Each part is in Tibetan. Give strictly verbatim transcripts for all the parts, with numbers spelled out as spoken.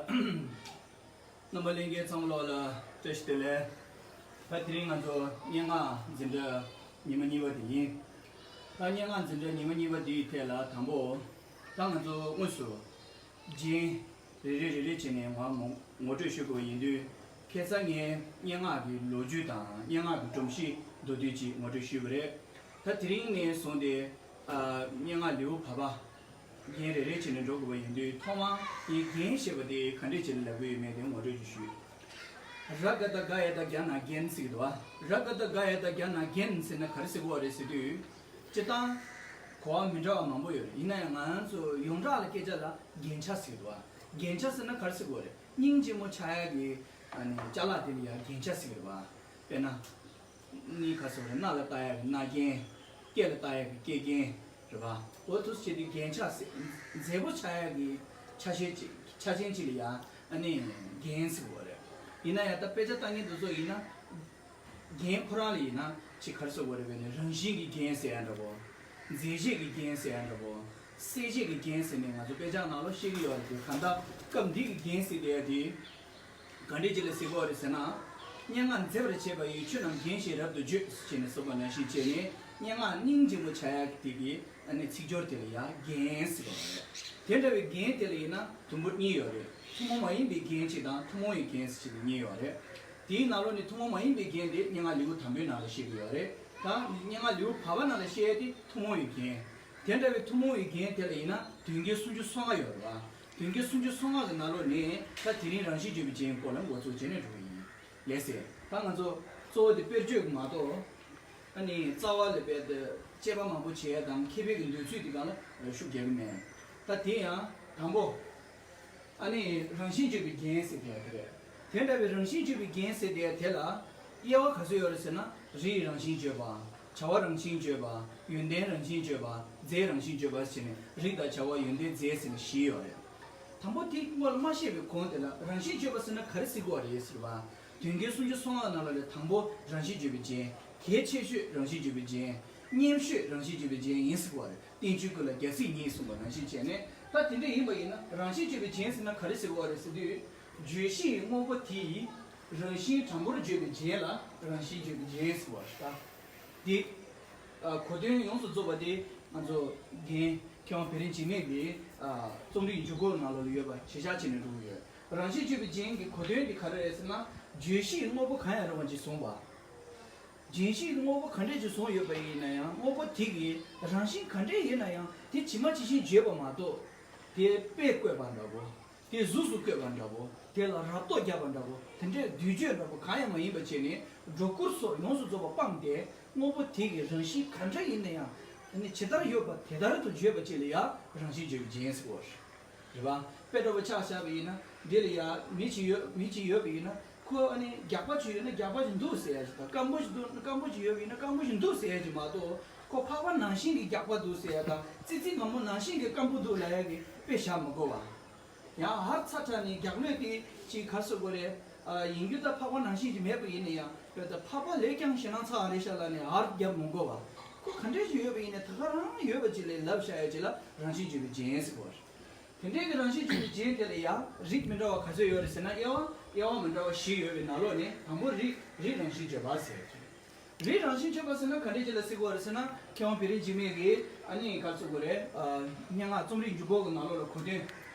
རྣམ་པ་ལྷན་རྒྱས་ཚང་མ་ལོག་ལ་བཀྲ་ཤིས་བདེ་ལེགས། ད་དེ་རིང་ང་ཚོ་སྙན་ངག་འཛིན་གྲྭ་ཉི་མ་གཉིས་པ་དེ་ཡིན། ད་སྙན་ངག་འཛིན་གྲྭ་ཉི་མ་གཉིས་པ་དེའི་ཐད་ལ་དང་པོ། ད་ང་ཚོ་དངོས་སུ་རྒྱན་རེ་རེ་རེ་རེ་བྱས་ནས་ང་མོ་ངོ་སྤྲོད་ཞུ་དགོས་པ་ཡིན་དུས། ཁ་སང་ངས་སྙན་ངག་གི་ལོ་རྒྱུས་དང་སྙན་ངག་གི་སྒྲོམ་གཞི་མདོར་བསྡུས་ཅིག་ངོ་སྤྲོད་ཞུས་པ་རེད། ད་དེ་རིང་ནས་བཟུང་སྟེ་ཨ་སྙན་ངག་ལེའུ་བར་པ་རྒྱན་རེ་རེ་བྱས་ནས་འགྲོ་དགོས་པ་ཡིན་དུས། ཐོག་མར་ངས་རྒྱན་ཞེས་པ་དེ་ག་འདྲས་བྱས་ནས་ལབ་ཀྱི་ཡོད་མེད་དེ་ངོ་སྤྲོད་ཅིག་ཞུས། ར་ག་བཏགས་རྒ་ཡ་བཏགས་རྒྱ་ན་རྒྱན་ཟེར་གྱི་འདུག་བ། ར་ག་བཏགས་རྒ་ཡ་བཏགས་རྒྱ་ན་རྒྱན་ཟེར་ན་ག་རེ་ཟེར་གྱི་ཡོད་རེད་ཟེར་དུས། སྤྱིར་བཏང་གོ་བ་མི་འདྲ་བ་མང་པོ་ཡོད་རེད། ཡིན་ན་ཡང་ང་རང་ཚོ་ཡོངས་གྲགས་ལ་སྐད་ཆ་ལ་རྒྱན་ཆ་ཟེར་གྱི་འདུག་བ། རྒྱན་ཆ་ཟེར་ན་ག་རེ་ཟེར་གྱི་ཡོད་རེད། སྙིང་རྗེ་མོ་ཆགས་ཡག་གི་ཨ་ནི་ཅ་ལག་དེ་ལ་ཡང་རྒྱན་ཆ་ཟེར་གྱི་རེད་བ། དཔེར་ན། སྣ་ག་ཟེར་བ་རེད། སྣ་ལ་བཏགས་ཡག་གི་སྣ་རྒྱན། སྐེ་ལ་བཏགས་ཡག་གི་སྐེ་རྒྱན། རེད་བ། འོ་འདུག་སེ་བྱས་ཏེ་རྒྱན་ཆ་ཟེར། མཛེས་པོ་ཆགས་ཡག་གི་ཆ་ཤས་ཅིག་ཆ་ཅན་ཅིག་ལ་ཡང་ཨ་ནི་རྒྱན་ཟེར་བ་རེད། ཡིན་ན་ཡང་ད་དཔེ་ཆ་ལྟ་མཁན་དེ་ཚོ་ཡིན་ན། རྒྱན་ཁོ་རང་ལ་ཡིན་ན་ཅིག་ག་རེ་ཟེར་བ་རེད་པས་ནི། རང་བཞིན་གྱི་རྒྱན་ཟེར་ཡག་འདྲ་བོ། མཛེས་བྱེད་ཀྱི་རྒྱན་ཟེར་ཡག་འདྲ་བོ། གསལ་བྱེད་ཀྱི་རྒྱན་ཟེར་ནས་ང་ཚོ་དཔེ་ཆ་ནང་ལ་ཤེས་ཀྱི་ཡོད་རེད་དེ། གང་ལྟར་སྐབས་འདི་གི་རྒྱན་ཟེར་བསྡད་ཡག་དེ། ག་འདྲས་ཅིག་ལ་ཟེར་གྱི་ཡོད་རེད་ཟེར་ན། སྙན་ངག་མཛེས་པར་བྱེད་པ་ཡི། ཆོས་རྣམས་རྒྱན་ཞེས་རབ་ཏུ་བརྗོད། ཅེས་ནས་གསུངས་པ་ནང་བཞིན་བྱས་ནས། སྙན་ངག་སྙིང་རྗེ་མོ་ཆགས་ཡག་དེ་གི་ཨ་ནི་ཚིག་སྦྱོར་དེ་ལ་ཡང་རྒྱན་ཟེར་གྱི་ཡོད་རེད། དེ་འདྲ་བའི་རྒྱན་དེ་ལ་ཡིན་ན་དུམ་བུ་གཉིས་ཡོད་རེད། ཐུན་མོང་མ་ཡིན་པའི་རྒྱན་གཅིག་དང་ཐུན་མོང་བའི་རྒྱན་ཟེར་གྱི་གཉིས་ཡོད་རེད། དེའི་ནང་ལོགས་ནས་ཐུན་མོང་མ་ཡིན་པའི་རྒྱན་དེ་སྙན་ངག་ལེའུ་དང་པོའི་ནང་ལ་བཤད་ཀྱི་ཡོད་རེད། ད་སྙན་ངག་ལེའུ་བར་པ་ནང་ལ་བཤད་ཡག་དེ་ཐུན་མོང་བའི་རྒྱན། དེ་འདྲ་བའི་ཐུན་མོང་བའི་རྒྱན་དེ་ལ་ཡིན་ན་དོན་རྒྱན་སུམ་ཅུ་སོ་ལྔ་ཡོད་རེད་བ། དོན་རྒྱན་སུམ་ཅུ་སོ་ལྔ་གི་ནང་ལོགས་ནས་ད་དེ་རིང་རང་བཞིན་བརྗོད་པའི་རྒྱན་སྐོར་ལ་འགོ་ཚུགས་བྱས་ནས་འགྲོ་གི་ཡིན། ལགས་སེ། ད་ང་ཚོ་གཙོ་བོ་དེ་དཔེར་བརྗོད་ཀྱི་མ་གཏོགས། ཨ་ནི་རྩ་བ་ལ་དཔེ་དེ་དཔྱད་པ་མང་པོ་བྱེད་ཡག་དང་མཁས་པའི་གི་འདོད་ཚུལ་དེ་སྒང་ལ་ཤུགས་རྒྱག་གི་མེད། ད་དེ་ཡང་དང་པོ། ཨ་ནི་རང་བཞིན་བརྗོད་པའི་རྒྱན་ཟེར་དེ་ཡག་དེ་རེད། དེ་འདྲ་བའི་རང་བཞིན་བརྗོད་པའི་རྒྱན་ཟེར་དེ་ཡག་དེ་ལ་དབྱེ་བ་ག་ཚོད་ཡོད་རེད་ཟེར་ན། རིགས་རང་བཞིན་བརྗོད་པ། བྱ་བ་རང་བཞིན་བརྗོད་པ། ཡོན་ཏན་རང་བཞིན་བརྗོད་པ། རྫས་རང་བཞིན་བརྗོད་པ་ཟེར་ནས། རིགས་དང་བྱ་བ་ཡོན་ཏན་རྫས་ཟེར་ནས་བཞི་ཡོད་རེད། དང་པོ་དེ་སྔོན་ལ་མ་བཤད་པའི་གོང་དེ་ལ་རང་བཞིན་བརྗོད་པ་ཟེར་ན་ག་རེ་ཟེར་གྱི་ཡོད་རེད་ཟེར་བ། དོན་རྒྱན་སུམ་ཅུ་སོ་ལྔ་ནང་ལ་ལས་དང་པོ་རང་བཞིན་བརྗོད་པའི་རྒྱན། གལ་ཆེ་ཤོས་རང་བཞིན་བརྗོད་པའི་རྒྱན། སྙན་ཤོས་རང་བཞིན་བརྗོད་པའི་རྒྱན་ཡིན་ཟེར་གྱི་ཡོད་རེད། བསྟན་བཅོས་ཀུན་ལ་རྒྱལ་སྲས་ཉིད་གསུངས་པ་ནང་བཞིན་བྱས་ནས། ད་དེ་འདྲ་ཡིན་པ་ཡིན་ན་རང་བཞིན་བརྗོད་པའི་རྒྱན་ཟེར་ན་ག་རེ་ཟེར་གྱི་ཡོད་རེད་ཟེར་དུས། བརྗོད་གཞི་ཡི་དངོས་པོ་དེ་ཡི་རང་བཞིན་དྲང་པོར་བརྗོད་པའི་རྒྱན་ལ་རང་བཞིན་བརྗོད་པའི་རྒྱན་ཟེར་བ་ཞིག་ད། འདི། ཨ། གོ་དོན་ཡོངས་སུ་རྫོགས་པ་དེ་ང་ཚོ་རྒན་མཁས་དབང་བེ་རི་འཇིགས་མེད་ཀྱི། ཨ། རྩོམ་རིག་འཇུག་སྒོ་ནང་ལོགས་ལ་ཡོད་པ་གཞིར་བཞག་བྱས་ནས་འགྲོ་གི་ཡོད། རང་བཞིན་བརྗོད་པའི་རྒྱན་གྱི་གོ་དོན་དེ་ག་རེ་རེད་ཟེར་ན། བརྗོད་གཞི་ཡི་དངོས་པོ་གང་ཡང་རུང་བ་ཅིག་བཟུང་བ། བརྗོད་གཞི་ཡི་དངོས་པོ་ག་འདྲས་ཅིག་བཟུང་ཡོད་པ་ཡིན་ན་ཡང་། དངོས་པོ་དེ་གི་རང་བཞིན་ག་འདྲས་ཡིན་ན་ཡང་། དེ་ཇི་མ་ཇི་བཞིན་བརྗོད་པ་མ་གཏོགས། དེ་དཔེ་བཀོད་པ་འདྲ་པོ། དེ་གཟུགས་སུ་བཀོད་པ་འདྲ་པོ། དེ་ལ་རབ་རྟོག་བརྒྱབ་པ་འདྲ་པོ། དེ་འདྲའི་བསྡུས་བརྗོད་འདྲ་པོ་གང་ཡང་མ་ཡིན་པ་བྱས་ནས། སྒྲོ་སྐུར་སོགས་ཡོངས་སུ་རྫོགས་པ་སྤངས་ཏེ། དངོས་པོ་དེ་གི་རང་བཞིན་ག་འདྲ་ཡིན་ན་ཡང་། ཨ་ནི་ཇི་ལྟར་ཡོད་པ་དེ་ལྟར་དུ་བརྗོད་པ་ཅིག་ལ་ཡང་རང་བཞིན་བརྗོད་པའི་རྒྱན་ཟེར་གྱི་ཡོད་རེད། རེད་པ། དཔེ་འདྲ་པོ་ཆ་བཞག་པ་ཡིན་ན། འདི་ལ་ཡང་མི་གཅིག་ཡོད། མི་གཅིག་ཡོད་པ་ཡིན་ན། ཁོ་ཨ་ནི་རྒྱགས་པ་ཅིག་ཡོད་ན་རྒྱགས་པ་ཅིག་འདུག་ཟེར་ཡ་ཅིག་དང་། སྐམ་པོ་ཅིག་འདུག་སྐམ་པོ་ཅིག་ཡོད་པ་ཡིན་ན་སྐམ་པོ་ཅིག་འདུག་ཟེར་ཡ་ཅིག་མ་གཏོགས། ཁོ་ཕག་པ་ནང་བཞིན་གྱི་རྒྱགས་པ་འདུག་ཟེར་ཡ་དང་། ཙི་ཙི་གང་པོ་ནང་བཞིན་གྱི་སྐམ་པོ་འདུག་ལབ་ཡ་གི་དཔེ་བཞག་མི་དགོས་པ། ཡང་ཧར་ཚ་དྲགས་ནས་རྒྱགས་ལོས་དེ་ཅིག་ག་རེ་ཟེར་དགོས་རེད། ཨ། ཡིན་རྒྱུ་ད་ཕག་པ་ནང་བཞིན་ཅིག་མེད་པ་ཡིན་ན་ཡང་། དཔེར་ན་ཕག་པ་ལས་ཀྱང་ཞེད་སྣང་ཚ་བ་རེད་ཤག་ལབ་ནས་ཧར་རྒྱབ་མི་དགོས་པ། ཁོ་ག་འདྲས་ཅིག་ཡོད་པ་ཡིན་ན་ད་ག་རང་ཡོད་པ་ཅིག་ལ་ལབ་བཞག་ཡ་ཅིག་ལ་རང་བཞིན་བརྗོད་པའི་རྒྱན་ཟེར་གྱི་ཡོད་རེད། དེ་འདྲའི་གི་རང་བཞིན་བརྗོད་པའི་རྒྱན་དེ་ལ་ཡང་རིགས་མི་འདྲ་བ་ག་ཚོད་ཡོད་རེད་ཟེར་ན། དབྱེ་བ། དབྱེ་བ་མི་འདྲ་བ་བཞི་ཡོད་པའི་ནང་ལོགས་ནས་དང་པོ་རིགས། རིགས་རང་བཞིན་བརྗོད་པ་ཟེར། རིགས་རང་བཞིན་བརྗོད་པ་ཟེར་ན་ག་འདྲས་ཅིག་ལ་ཟེར་གྱི་ཡོད་རེད་ཟེར་ན། མཁས་དབང་བེ་རི་འཇིགས་མེད་ཀྱིས་ཨ་ནི་ག་རེ་ཟེར་དགོས་རེད། ཨ། སྙན་ངག་རྩོམ་རིག་འཇུག་སྒོ་གི་ནང་ལོགས་ལ་གོ་དོན།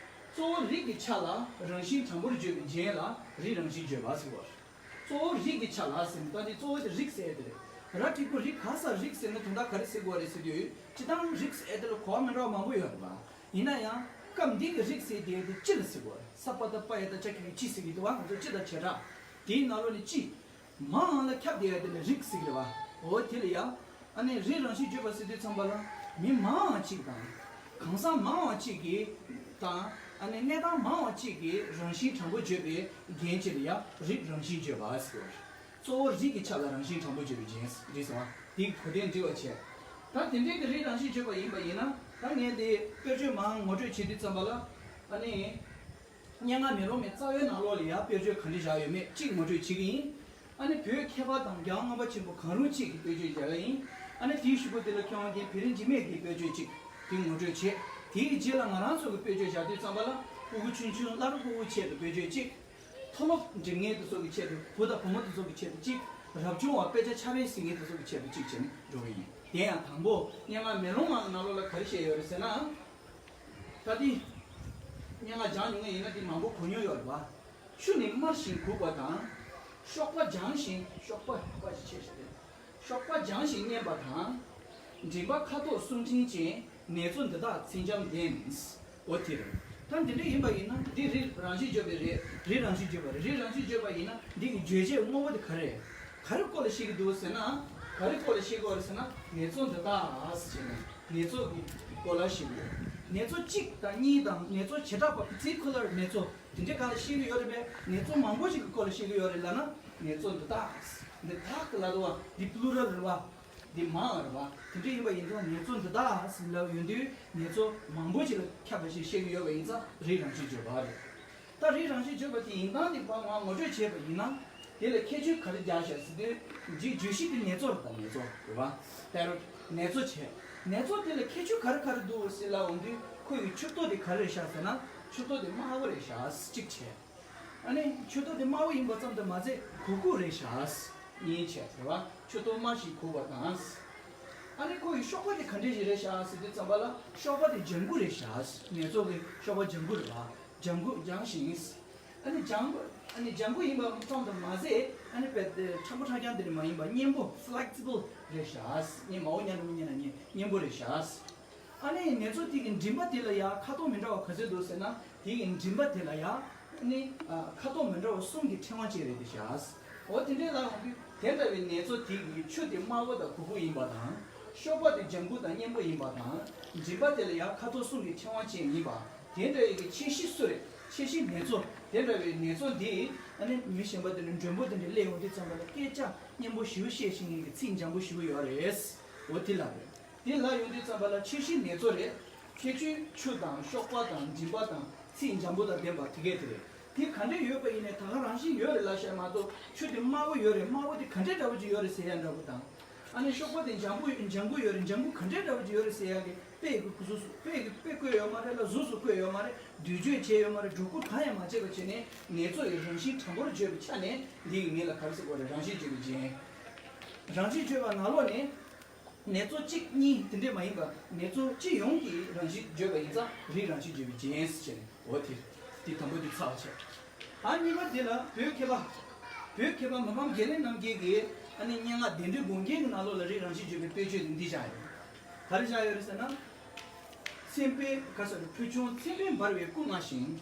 གཙོ་བོ་རིགས་ཀྱི་ཆ་ལ་རང་བཞིན་དྲང་པོར་བརྗོད་པའི་རྒྱན་ལ་རིགས་རང་བཞིན་བརྗོད་པ་ཟེར་གྱི་ཡོད་རེད། གཙོ་བོ་རིགས་ཀྱི་ཆ་ལ་ཟེར་ནས། ད་འདི་གཙོ་བོ་དེ་རིགས་ཟེར་ཡ་དེ་རེད། ར་འགྲིག་པོ་རི་ག་ས་རིགས་ཟེར་ན་དོན་དག་ག་རེ་ཟེར་དགོས་རེད་ཟེར་དུས། སྤྱིར་བཏང་རིགས་ཟེར་ཡ་དེ་ལ་གོ་བ་མི་འདྲ་བ་མང་པོ་ཡོད་རེད་པ། ཡིན་ན་ཡང་སྐབས་འདི་གི་རིགས་ཟེར་དེ་དེ་སྤྱི་ལ་ཟེར་དགོས་རེད། ས་པ་བཏགས་སྤ་ཡ་བཏགས་སྤྱ་གི་གུ་སྤྱི་ཟེར་གྱི་འདུག་བ། ང་ཚོ་སྤྱི་དང་བྱེ་བྲག་དེའི་ནང་ལོགས་ནས་སྤྱི། མའང་ལ་ཁྱབ་བསྡད་ཡ་དེ་ལ་རིགས་ཟེར་གྱི་རེད་པ། འོ་དེ་ལ་ཡ། ཨ་ནི་རིགས་རང་བཞིན་བརྗོད་པ་ཟེར་དུས་ཙམ་པ་ལ། མི་མང་བ་གཅིག་དང་། གང་ཟག་མང་བ་གཅིག་གི་དང་། ཨ་ནི་གནས་སྟངས་མང་བ་གཅིག་གི་རང་བཞིན་དྲང་པོ་བརྗོད་པའི་རྒྱན་ཅིག་ལ་ཡང་རིགས་རང་བཞིན་བརྗོད་པ་ཟེར་བ་རེད། གཙོ་བོ་རིགས་ཀྱི་ཆ་ལ་རང་བཞིན་དྲང་པོ་བརྗོད་པའི་རྒྱན་རེད་སོང་བ། དེའི་གོ་དོན་འགྲིག་པ་བྱས། ད་དེ་འདྲའི་གི་རིགས་རང་བཞིན་བརྗོད་པ་ཡིན་པ་ཡིན་ན། ད་ངས་འདི་དཔེར་བརྗོད་མང་ངོ་སྤྲོད་བྱེད་དུས་ཙམ་པ་ལ། ཨ་ནི། སྙན་ངག་མེ་ལོང་མའི་རྩ་བའི་ནང་ལོགས་ལ་ཡང་དཔེར་བརྗོད་ག་འདྲ་བཞག་ཡོད་མེད་གཅིག་ངོ་སྤྲོད་བྱེད་ཀྱི་ཡིན། ཨ་ནི་བོད་མཁས་པ་དང་རྒྱལ་བ་ངག་དབང་པ་ཆེན་པོ་གང་རུང་གཅིག་གི་དཔེར་བརྗོད་བཞག་ཡ་ཡིན། ཨ་ནི་དེའི་གཞུག་གུ་དེ་ལ་མཁས་དབང་རྒན་བེ་རི་འཇིགས་མེད་ཀྱི་དཔེར་བརྗོད་གཅིག་དེ་ངོ་སྤྲོད་བྱེད། དེའི་རྗེས་ལ་ང་རང་ཚོ་གི་དཔེར་བརྗོད་བཞག་དུས་ཙམ་པ་ལ། ཕྲུ་གུ་ཆུང་ཆུང་བླ་རུང་ཕྲུ་གུའི་ཆེད་དུ་བེད་སྤྱོད་གཅིག་མཐོ་སློབ་འགྲིམ་མཁན་དེ་ཚོ་གི་ཆེད་དུ། བུ་དང་བུ་མོ་དེ་ཚོ་གི་ཆེད་དུ་གཅིག་རབ་བྱུང་བ་དཔེ་ཆ་ཆ་རེ་གཟིགས་མཁན་དེ་ཚོ་གི་ཆེད་དུ་གཅིག་བྱས་ནས་འགྲོ་གི་ཡིན། དེ་ཡང་དང་པོ་སྙན་ངག་མེ་ལོང་མ་གི་ནང་ལོགས་ལ་ག་རེ་བཤད་ཡོད་རེད་ཟེར་ན། ད་དེ་སྙན་ངག་སྦྱངས་མྱོང་མཁན་ཡིན་ན་དེ་མང་པོ་གོ་མྱོང་ཡོད་རེད་བ། ཆུ་ནི་དམར་ཞིང་གུག་པ་དང་། གཤོག་པ་ལྗང་ཞིང་། གཤོག་པ་པ་ཞིག་ཆེ་ཞིག་རེད། གཤོག་པ་ལྗང་ཞིང་མཉེན་པ་དང་། མགྲིན་པ་ཁ་དོག་གསུམ་འཕྲེང་ཅན། ནེ་ཙོ་འདི་དག་ཚིག་འཇམ་ལྡན། འོ་དེ་རེད། ད་འདི་འདྲ་ཡིན་པ་ཡིན་ན་འདི་རི་རང་བཞིན་བརྗོད་པའི་རི། རི་རང་བཞིན་བརྗོད་པ་རེད། རི་རང་བཞིན་བརྗོད་པ་ཡིན་ན་འདི་གི་བརྗོད་བྱའི་དངོས་པོ་དེ་ག་རེ་རེད། ག་རེ་སྐོར་ལ་བཤད་ཀྱི་འདུག་ཟེར་ན། ག་རེ་སྐོར་ལ་བཤད་ཀྱི་ཡོད་རེད་ཟེར་ན། ནེ་ཙོ་འདི་དག་ཟེར་ནས་ནེ་ཙོ་གི་སྐོར་ལ་བཤད་ཀྱི་ཡོད། ནེ་ཙོ་གཅིག་དང་གཉིས་དང་ནེ་ཙོ་བྱེ་བྲག་པ་particular་ནེ་ཙོ་དེ་འདྲའི་སྒང་ལ་བཤད་ཀྱི་ཡོད་རེད་པས། ནེ་ཙོ་མང་པོ་ཞིག་གི་སྐོར་ལ་བཤད་ཀྱི་ཡོད་རེད་ལབ་ན། ནེ་ཙོ་འདི་དག་འདི་དག་གི་ལབ་འདུག་བ། འདི་plural རེད་བ། འདི་མང་བ་རེད་བ། དེ་འདྲ་ཡིན་པ་ཡིན་ཙང་ནེ་ཙོ་འདི་དག་ཟེར་ལབ་ཡོང་དུས་ནེ་ཙོ་མང་པོ་ཞིག་ལ་ཁྱབ་པ་ཞིག་བཤད་ཀྱི་ཡོད་པ་ཡིན་ཙང་རི་རང་བཞིན་བརྗོད་པ་རེད། ད་རི་རང་བཞིན་བརྗོད་པ་དེ་ཡིན་སྟངས་དེ་ཕར་ང་ངོ་སྤྲོད་བྱས་པ་ཡིན་ན། དེ་ལ་ཁྱད་ཆོས་ག་རེ་སྦྱར་བཞག་ཟེར་དུས། འདི་བརྗོད་གཞི་དེ་ནེ་ཙོ་རེད། ད་ནེ་ཙོ་རེད་བ། ད་ནེ་ཙོ་བྱས། ནེ་ཙོ་དེ་ལ་ཁྱད་ཆོས་ག་རེ་ག་རེ་འདུག་ཟེར་ལབ་འོང་དུས། ཁོ་ཡི་མཆུ་ཏོ་དེ་ག་རེ་རེད་ཤག་ཟེར་ན། མཆུ་ཏོ་དེ་དམར་པོ་རེད་ཤག་གཅིག་བྱས། ཨ་ནི་མཆུ་ཏོ་དེ་དམར་པོ་ཡིན་པ་ཙམ་དུ་མ་ཟད་གུག་གུག་རེད་ཤག་གཉིས་བྱས་རེད་བ། མཆུ་ཏོ་དམར་ཞིང་གུག་པ་དང་། ཨ་ནི་ཁོ་ཡི་གཤོག་པ་དེ་ག་འདྲ་ཞིག་རེད་ཤག་ཟེར་དུས་ཙམ་པ་ལ། གཤོག་པ་དེ་ལྗང་གུ་རེད་ཤག་ནེ་ཙོ་གི་གཤོག་པ་ལྗང་གུ་རེད་བ། ལྗང་གུ་ལྗང་ཞིང་། ཨ་ནི་ལྗང་གུ། ཨ་ནི་ལྗང་གུ་ཡིན་པ་ཙམ་དུ་མ་ཟད། ཨ་ནི་དཔེ་དེ་ཁྲ་མགོ་ཁྲ་རྐྱང་དེ་འདྲ་མ་ཡིན་པ་མཉེན་པོ་flexible རེད་ཤག་ཉིན་མ་འོ་ཉལ་ན་མི་ཉལ་ན་མཉེན་མཉེན་པོ་རེད་ཤག་ཨ་ནི་ནེ་ཙོ་དེ་གི་མགྲིན་པ་དེ་ལ་ཡང་ཁ་དོག་མི་འདྲ་བ་ག་ཚོད་འདུག་ཟེར་ན། དེ་གི་མགྲིན་པ་དེ་ལ་ཡང་ཨ་ནི་ཨ་ཁ་དོག་མི་འདྲ་བ་གསུམ་གྱི་ཕྲེང་བ་ཅན་རེད་དེ་ཤག་འོ་དེ་འདྲའི་ལ་འོང་དུས་དེ་འདྲ་བའི་ནེ་ཙོ་དེ་གི་མཆུ་དེ་དམར་པོ་དང་གུག་གུག་ཡིན་པ་དང་། གཤོག་པ་དེ་ལྗང་གུ་དང་མཉེན་པོ་ཡིན་པ་དང་། མགྲིན་པ་དེ་ལ་ཡང་ཁ་དོག་གསུམ་གྱི་ཕྲེང་བ་ཅན་ཡིན་པ། དེ་འདྲ་བའི་གི་ཁྱད་གཞི་སུ་རེད། ཁྱད་གཞི་ནེ་ཙོ། དེ་འདྲ་བའི་ནེ་ཙོ་འདི་ཨ་ནི་མི་གཞན་པ་དེ་ནི་མགྲོན་པོ་དེ་འདྲ་སླེབས་ཡོང་དུས་ཙམ་པ་ལ་སྐད་ཆ་སྙན་པོ་ཞེ་པོ་བཤད་ཤེས་མཁན་གྱི་ཚིག་འཇམ་པོ་ཞེ་པོ་ཡོད་རེད། འོ་དེ་ལ་རེད། དེ་ལ་ཡོང་དུས་ཙམ་པ་ལ་ཁྱད་གཞི་ནེ་ཙོ་རེད། ཁྱད་ཆོས་མཆུ་དང་གཤོག་པ་དང་མགྲིན་པ་དང་ཚིག་འཇམ་པོ་དང་ལྡན་པ་དེ་གས་དེ་རེད། དེ་ག་འདྲས་ཡོད་པ་ཡིན་ནའི་ད་ག་རང་བཞིན་ཡོད་རེད་ལབ་བཤད་མ་གཏོགས། མཆུ་དེ་དམར་པོ་ཡོད་རེད། དམར་པོ་དེ་ག་འདྲས་འདྲ་པོ་ཅིག་ཡོད་རེད་ཟེར་ཡ་འདྲ་པོ་དང་། ཨ་ནི་གཤོག་པ་དེ་ལྗང་པོ་ལྗང་གུ་ཡོད་རེད། ལྗང་གུ་ག་འདྲས་འདྲ་པོ་ཅིག་ཡོད་རེད་ཟེར་ཡ་གི་དཔེ་གི་གཟུགས་སུ་དཔེ་གི་དཔེ་བཀོད་ཡོད་མ་རེད་ལ། གཟུགས་སུ་བཀོད་ཡོད་མ་རེད། བསྡུས་བརྗོད་བྱས་ཡོད་མ་རེད། སྒྲོ་སྐུར་གང་ཡང་མ་བྱས་པ་བྱས་ནས་ནེ་ཙོ་ཡི་རང་བཞིན་དྲང་པོར་བརྗོད་པའི་ཆ་ནས་འདི་ཡི་མིང་ལ་ག་རེ་ཟེར་དགོས་རེད། རང་བཞིན་བརྗོད་པའི་རྒྱན། རང་བཞིན་བརྗོད་པ་ནང་ལོགས་ནས། ནེ་ཙོ་གཅིག་གཉིས་དེ་འདྲས་མ་ཡིན་པ། ནེ་ཙོ་སྤྱི་ཡོངས་ཀྱི་རང་བཞིན་བརྗོད་པ་ཡིན་ཙང་རིགས་རང་བཞིན་བརྗོད་པའི་རྒྱན་ཟེར་བྱས་ནས། འོ་དེ། དེ་དང་པོ་དེ་ཚར་བ་བྱས། ཨ་གཉིས་པ་དེ་ལ་བོད་མཁས་པ། བོད་མཁས་པ་མི་ཕམ་དགེ་ལེགས་རྣམ་རྒྱལ་གྱིས་ཨ་ནི་སྙན་ངག་བདེ་འགྲོའི་སྒོམ་རྒྱན་གྱི་ནང་ལོགས་ལ་རིགས་རང་བཞིན་བརྗོད་པའི་དཔེ་བརྗོད་དེ་འདི་བཞག་ཡོད། ག་རེ་བཞག་ཡོད་རེད་ཟེར་ན། མཚན་དཔེ་ག་ཟེར་རེད། ཕུལ་བྱུང་མཚན་དཔེ་འབར་བའི་སྐུ་མངའ་ཞིང་།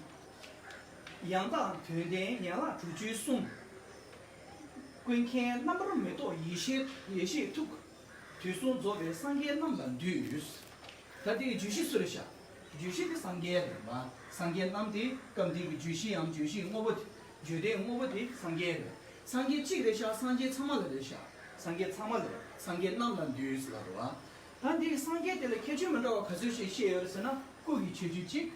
ཡང་དག་དོན་ལྡན་ཡན་ལག་དྲུག་ཅུའི་གསུང་། ཀུན་མཁྱེན་རྣམ་པར་མི་རྟོག་ཡེ་ཤེས་ཡེ་ཤེས་ཐུགས། དུས་གསུམ་རྫོགས་པའི་སངས་རྒྱས་རྣམས་ལ་འདུད། ད་དེའི་བརྗོད་གཞི་སུ་རེད་ཤག་བརྗོད་གཞི་དེ་སངས་རྒྱས་རེད་པ། སངས་རྒྱས་རྣམས་དེ་སྐབས་འདི་གི་བརྗོད་གཞི་ཡང་བརྗོད་གཞིའི་དངོས་པོ་དེ། བརྗོད་བདེའི་དངོས་པོ་དེ་སངས་རྒྱས་རེད། སངས་རྒྱས་གཅིག་རེད་ཤག་སངས་རྒྱས་ཚང་མ་ལ་རེད་ཤག་སངས་རྒྱས་ཚང་མ་ལ་རེད། སངས་རྒྱས་རྣམས་ལ་འདུད་ཟེར་ལབ་རེད་པ། ད་འདི་སངས་རྒྱས་དེ་ལ་ཁྱད་ཆོས་མི་འདྲ་བ་ག་ཚོད་ཞིག་བཤད་ཡོད་རེད་ཟེར་ན། སྐུ་གི་ཁྱད་ཆོས་གཅིག་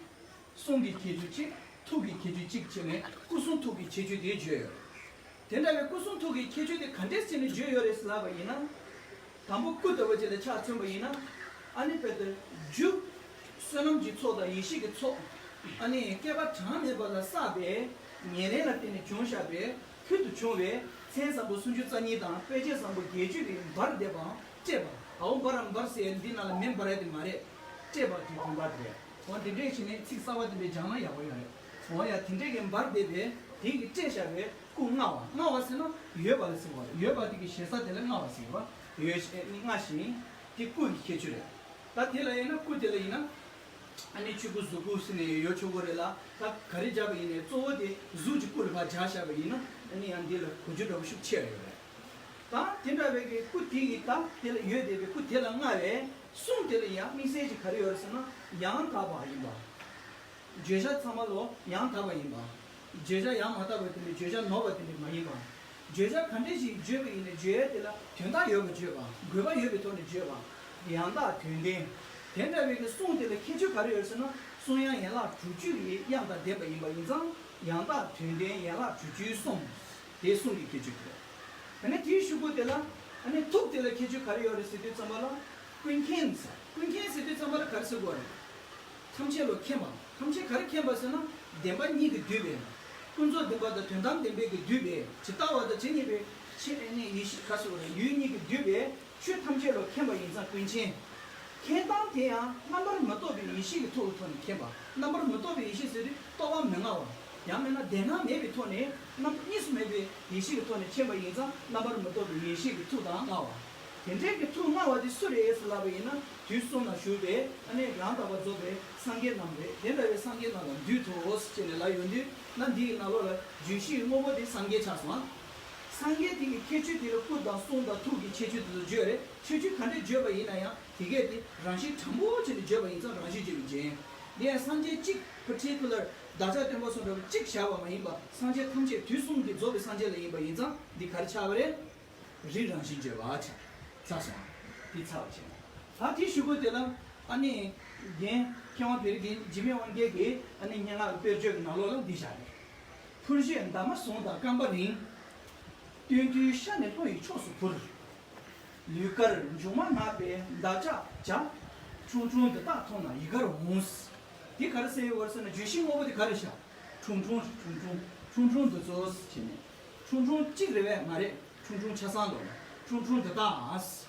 གསུང་གི་ཁྱད་ཆོས་གཅིག་ཐུགས་ཀྱི་ཁྱད་ཆོས་གཅིག་བྱས་ནས་སྐུ་གསུང་ཐུགས་ཀྱི་ཁྱད་ཆོས་དེ་བརྗོད་ཡོད། དེ་འདྲ་བའི་སྐུ་གསུང་ཐུགས་ཀྱི་ཁྱད་ཆོས་དེ་ག་འདྲས་བྱས་ནས་བརྗོད་ཡོད་རེད་ཟེར་ལབ་པ་ཡིན་ན། དང་པོ་སྐུ་ལྟ་བུ་ཅིག་ལ་ཆ་མཚོན་པ་ཡིན་ན། ཨ་ནི་དཔེར་ན་རྒྱུ། བསོད་ནམས་ཀྱི་ཚོགས་དང་ཡེ་ཤེས་ཀྱི་ཚོགས། ཨ་ནི་བསྐལ་པ་གྲངས་མེད་པ་ལ་བསགས་པའི་ཉེར་ལེན་ལ་བརྟེན་ནས་བྱུང་བཞག་པའི་ཕུལ་དུ་བྱུང་བའི་མཚན་བཟང་པོ་སུམ་ཅུ་རྩ་གཉིས་དང་དཔེ་བྱད་བཟང་པོ་བརྒྱད་ཅུ་གིས་འབར་བསྡད་པའང་སྤྲས་པ། འོ་འབར་རམ་འབར་ཟེར་འདི་ནང་ལ་མེ་འབར་ཡ་དེ་མ་རེད། སྤྲས་པ་དེ་དགོངས་པ་དེ་རེད། འོ་འདི་འདྲས་བྱས་ནས་ཚིག་གསར་པ་དེ་འདྲས་སྦྱངས་ན་ཡག་པོ་ཡོད་རེད། འོ་ཡ་དེ་འདྲས་ཀྱི་འབར་བསྡད་པའི་དེ་གི་སྤྲས་བཞག་པའི་སྐུ་མངའ་བ། མངའ་བ་ཟེར་ན་ཡོད་པ་ལ་ཟེར་བ་རེད། ཡོད་པ་དེ་གི་ཞེ་ས་དེ་ལ་མངའ་བ་ཟེར་བ། ཡོད་ཤེས་ནི་མངའ་ཞིང་། དེ་སྐུ་ཡི་ཁྱད་ཆོས་རེད། ད་དེ་ལ་ཡིན་ན་སྐུ་དེ་ལ་ཡིན་ན། ཨ་ནི་ཆོས་སྐུ་གཟུགས་སྐུ་ཟེར་ནས་ཡོད་ཆོག་གི་རེད་ལ། ད་ག་རེ་བྱས་པ་ཡིན་ནའི་གཙོ་བོ་དེ་གཟུགས་ཀྱི་སྐུ་ལ་ཕར་སྦྱར་བཞག་པ་ཡིན་ན། ཨ་ནི་ཡང་འདི་ལ་གོ་རྒྱུ་འདྲ་པོ་ཤུགས་ཆེ་ཡོད་རེད། ད་དེ་འདྲ་བའི་གི་སྐུ་དེ་ཡི་ད་དེ་ལ་ཡོད་བསྡད་པའི་སྐུ་དེ་ལ་མངའ་བའི་གསུང་དེ་ལ་ཡང་དམིགས་བསལ་གྱི་ག་རེ་ཡོད་རེད་ཟེར་ན། ཡང་དག་པ་ཡིན་པ། བརྗོད་བྱ་ཚང་མ་ལོ་ཡང་དག་པ་ཡིན་པ། བརྗོད་བྱ་ཡང་མ་དག་པ་དེ་འདྲ། བརྗོད་བྱ་ནོར་བ་དེ་འདྲ་མ་ཡིན་པ། བརྗོད་བྱ་ག་འདྲ་ཞིག་བརྗོད་པ་ཡིན་ན་བརྗོད་ཡ་དེ་ལ་དོན་དག་ཡོད་པ་བརྗོད་པ། དགོས་པ་ཡོད་པའི་ཐོག་ནས་བརྗོད་པ། ཡང་དག་དོན་ལྡན། དེ་འདྲ་བའི་གི་གསུང་དེ་ལ་ཁྱད་ཆོས་ག་རེ་ཡོད་ཟེར་ན། གསུང་དབྱངས་ཡན་ལག་དྲུག་ཅུ་ཡི་དབྱངས་དང་ལྡན་པ་ཡིན་པ་ཡིན་ཙང་། ཡང་དག་དོན་ལྡན་ཡན་ལག་དྲུག་ཅུའི་གསུང་། དེ་གསུང་གི་ཁྱད་ཆོས་དེ་རེད། ཨ་ནི་དེའི་གཞུག་གུ་དེ་ལ། ཨ་ནི་ཐུགས་དེ་ལ་ཁྱད་ཆོས་ག་རེ་ཡོད་རེད་ཟེར་དུས་ཙམ་པ་ལ། ཀུན་མཁྱེན་ཟེར། ཀུན་མཁྱེན་ཟེར་དུས་ཙམ་པ་ལ་ག་རེ་ཟེར་དགོས་རེད། ཐམས་ཅད་ལ་མཁྱེན་པ། ཐམས་ཅད་ག་རེ་མཁྱེན་པ་ཟེར་ན། བདེན་པ་གཉིས་ཀྱིས་བསྡུས་པའི། ཀུན་རྫོབ་བདེན་པ་དང་དོན་དམ་བདེན་པའི་གིས་བསྡུས་པའི་ཇི་ལྟ་བ་དང་ཇི་སྙེད་པའི་ཆོས་ནི་ཡེ་ཤེས་ག་སོགས་རེད། ཡུལ་གཉིས་ཀྱིས་བསྡུས་པའི་ཆོས་ཐམས་ཅད་ལ་མཁྱེན་པ་ཡིན་ཙང་ཀུན་མཁྱེན། མཁྱེན་སྟངས་དེ་ཡང་རྣམ་པར་མི་རྟོག་པའི་ཡེ་ཤེས་ཀྱི་ཐོག་ཐོག་ནས་མཁྱེན་པ། རྣམ་པར་མི་རྟོག་པའི་ཡེ་ཤེས་ཟེར་དུས་རྟོག་པ་མི་མངའ་བ། ཡང་མིན་ན་དེ་སྣང་མེད་པའི་ཐོག་ནས་རྣམ་གཉིས་སུ་མེད་པའི་ཡེ་ཤེས་ཀྱི་ཐོག་ནས་མཁྱེན་པ་ཡིན་ཙང་རྣམ་པར་མི་རྟོག་པའི་ཡེ་ཤེས་ཀྱི་མཐུ་དང་མངའ་བ། དེ་འདྲའི་གི་མཐུ་མངའ་བ་དེ་སུ་རེད་ཟེར་ལབ་པ་ཡིན་ན། དུས་གསུམ་ན་བཞུགས་པའི་ཨ་ནི་ཡང་དག་པར་རྫོགས་པའི་སངས་རྒྱས་རྣམས་རེད། དེ་འདྲ་བའི་སངས་རྒྱས་རྣམས་ལ་འདུད་དོ་ཟེར་ནས་ལབ་ཡོང་དུས་ན། འདི་ཡི་ནང་ལོགས་ལ་བརྗོད་གཞི་དངོས་པོ་དེ་སངས་རྒྱས་ཆགས་སོང་ཨ། སངས་རྒྱས་དེ་གི་ཁྱད་ཆོས་དེ་ལ་སྐུ་དང་གསུང་དང་ཐུགས་ཀྱི་ཁྱད་ཆོས་དེ་ཚོ་བརྗོད་རེད། ཁྱད་ཆོས་ག་འདྲས་བརྗོད་པ་ཡིན་ན་ཡང་དེ་གས་དེ་རང་བཞིན་དྲང་པོ་བྱས་ནས་བརྗོད་པ་ཡིན་ཙང་རང་བཞིན་བརྗོད་པའི་རྒྱན། འདི་ཡང་སངས་རྒྱས་གཅིག་particular་བདག་ཅག་སྟོན་པ་གསུམ་འདྲ་བ་གཅིག་བཞག་པ་མ་ཡིན་པ། སངས་རྒྱས་ཐམས་ཅད་དུས་གསུམ་གྱི་རྫོགས་པའི་སངས་རྒྱས་ལ་ཡིན་པ་ཡིན་ཙང་འདི་ག་རེ་ཆགས་པ་རེད། རིགས་རང་བཞིན་བརྗོད་པ་ཆགས་ཚར་སོང་། འདི་ཚར་བ་བྱས། ད་དེའི་གཞུག་གུ་དེ་ལ་ཨ་ནི་རྒན་མཁས་དབང་བེ་རི་ཀའི་འཇིགས་མེད་དབང་རྒྱལ་གྱིས་ཨ་ནི་སྙན་ངག་གི་དཔེར་བརྗོད་ཀྱི་ནང་ལོགས་ལ་འདི་བཞག་རེད། འཕུར་གཞས་འདབ་མ་ཟུང་དང་རྐང་པ་རིང་། སྟོན་དུས་ཤ་ནི་ལྷོ་ཡི་ཕྱོགས་སུ་འཕུར། ལུས་དཀར་མཇུག་མ་ནག་པའི་འདབ་ཆགས་འཇའ། ཁྲུང་ཁྲུང་འདི་དག་མཐོང་ན་ཡི་གར་འོང་། འདི་ག་རེ་ཟེར་ཡོད་པ་རེད་ཟེར་ན། བརྗོད་གཞི་དངོས་པོ་འདི་ག་རེ་བཞག་ཁྲུང་ཁྲུང་ཁྲུང་ཁྲུང་ཁྲུང་ཁྲུང་འདི་ཚོ་བྱས་ནས། ཁྲུང་ཁྲུང་གཅིག་རེད་པས་མ་རེད། ཁྲུང་ཁྲུང་ཆ་ཚང་ལོ། ཁྲུང་ཁྲུང་འདི་དག་ཨ།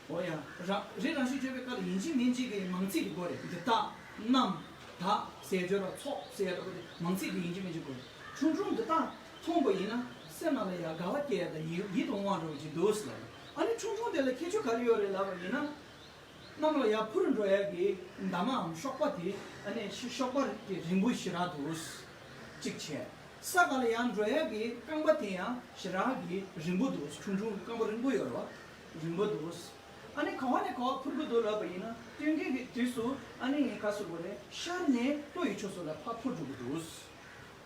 འོ་ཡ། རང་རིགས་རང་བཞིན་བརྗོད་པའི་སྐབས་ལ་ཡིན་གཅིག་མིན་གཅིག་གི་མང་ཚིག་གི་སྒོ་རེད། འདི་དག་རྣམས་དག་ཟེར་བརྗོད་ལ་ཚོགས་ཟེར་ཡ་འདྲ་པོ་དེ་མང་ཚིག་གི་ཡིན་གཅིག་མིན་གཅིག་སྒོ་རེད། ཁྲུང་ཁྲུང་འདི་དག་མཐོང་པ་ཡིན་ན་སེམས་ནང་ལ་ཡ་དགའ་བ་སྐྱེ་ཡ་དང་ཡིད་ཡིད་དུ་འོང་བ་འདྲ་པོ་ཅིག་འདུག་ཟེར་ལ། ཨ་ནི་ཁྲུང་ཁྲུང་དེ་ལ་ཁྱད་ཆོས་ག་རེ་ཡོད་རེད་ལབ་པ་ཡིན་ན། གནམ་ལ་ཡར་འཕུར་འགྲོ་ཡག་གི་འདབ་མའམ་གཤོག་པ་དེ་ཨ་ནི་ཤ་གཤོག་པ་དེ་རིང་པོ་ཞེ་དྲག་འདུག་གཅིག་བྱས། ས་ག་ལ་ཡར་འགྲོ་ཡག་གི་རྐང་པ་དེ་ཡང་ཞེ་དྲག་གི་རིང་པོ་འདུག་ཁྲུང་ཁྲུང་རྐང་པ་རིང་པོ་ཡོད་རེད་བ། རིང་པོ་འདུག་ཨ་ནི་ག་བ་ནས་ག་བ་འཕུར་གི་འདུག་ལབ་པ་ཡིན་ན། སྟོན་ཁའི་གི་དུས་སུ་ཨ་ནི་ག་ཟེར་དགོས་རེད། ཤར་ནས་ལྷོ་ཡི་ཕྱོགས་སུ་ལ་ཕར་འཕུར་འགྲོ་གི་འདུག་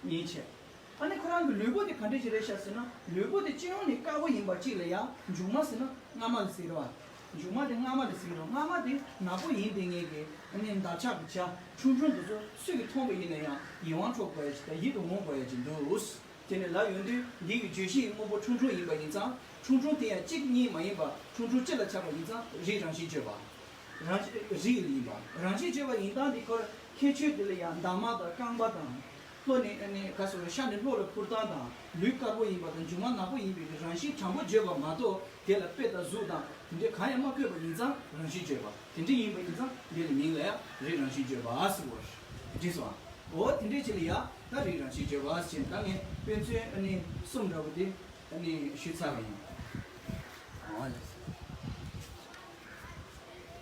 གཉིས་བྱས། ཨ་ནི་ཁོ་རང་གི་ལུས་པོ་དེ་ག་འདྲ་ཞིག་རེད་ཤག་ཟེར་ན། ལུས་པོ་དེ་སྤྱི་ཡོངས་ནས་དཀར་པོ་ཡིན་པ་གཅིག་ལ་ཡ། མཇུག་མ་ཟེར་ན་རྔ་མ་ལ་ཟེར་རེད་བ། མཇུག་མ་དེ་རྔ་མ་ལ་ཟེར་རེད། རྔ་མ་དེ་ནག་པོ་ཡིན་དེ་ངེས་ཀྱི་ཨ་ནི་འདབ་ཆགས་ཀྱི་བྱ་ཁྲུང་ཁྲུང་དེ་ཚོ་སུས་ཀྱིས་མཐོང་བ་ཡིན་ན་ཡང་ཡིད་དབང་འཕྲོག་དགོས་ཡ་ཅིག་དང་ཡིད་དུ་འོང་དགོས་ཡ་ཅིག་འདུག་དེ་ནས་ལབ་ཡོང་དུས་འདི་གི་བརྗོད་གཞི་ཡི་དངོས་པོ་ཁྲུང་ཁྲུང་ཡིན་པ་ཡིན་ཙང་། ཁྲུང་ཁྲུང་དེ་ཡང་གཅིག་གཉིས་མ་ཡིན་པ་ཁྲུང་ཁྲུང་སྤྱི་ལ་ཆགས་པ་ཡིན་ཙང་རིགས་རང་བཞིན་བརྗོད་པ། རང་བཞིན་རིགས་ཡིན་པ། རང་བཞིན་བརྗོད་པ་ཡིན་སྟངས་འདི་ཁོར་ཁྱད་ཆོས་དེ་ལ་ཡང་འདབ་མ་དང་རྐང་པ་དང་། ལྷོ་ནས་ཨ་ནི་ག་ཟེར་ཤར་ནས་ལྷོ་ལ་འཕུར་སྟངས་དང་། ལུས་དཀར་པོ་ཡིན་པ་དང་མཇུག་མ་ནག་པོ་ཡིན་པའི་རང་བཞིན་དྲང་པོ་བརྗོད་པ་མ་གཏོགས། དེ་ལ་དཔེ་དང་གཟུགས་དང་དེ་འདྲའི་གང་ཡང་མ་བཀོད་པ་ཡིན་ཙང་རང་བཞིན་བརྗོད་པ། དེ་འདྲ་ཡིན་པ་ཡིན་ཙང་འདི་ལ་མིང་ལ་ཡང་རིགས་རང་བཞིན་བརྗོད་པ་ཟེར་བ་རེད། འགྲིག་སོང་ཨ། འོ་དེ་འདྲའི་ཆེད་ལ་ཡང་ད་རིགས་རང་བཞིན་བརྗོད་པ་ཟེར་ནས་ད་ངས་དཔེ་མཚོན་ཨ་ནི་གསུམ་འདྲ་པོ་དེ་ཨ་ནི་ཞུས་ཚར་བ་ཡིན། འོ་ལགས་སོ།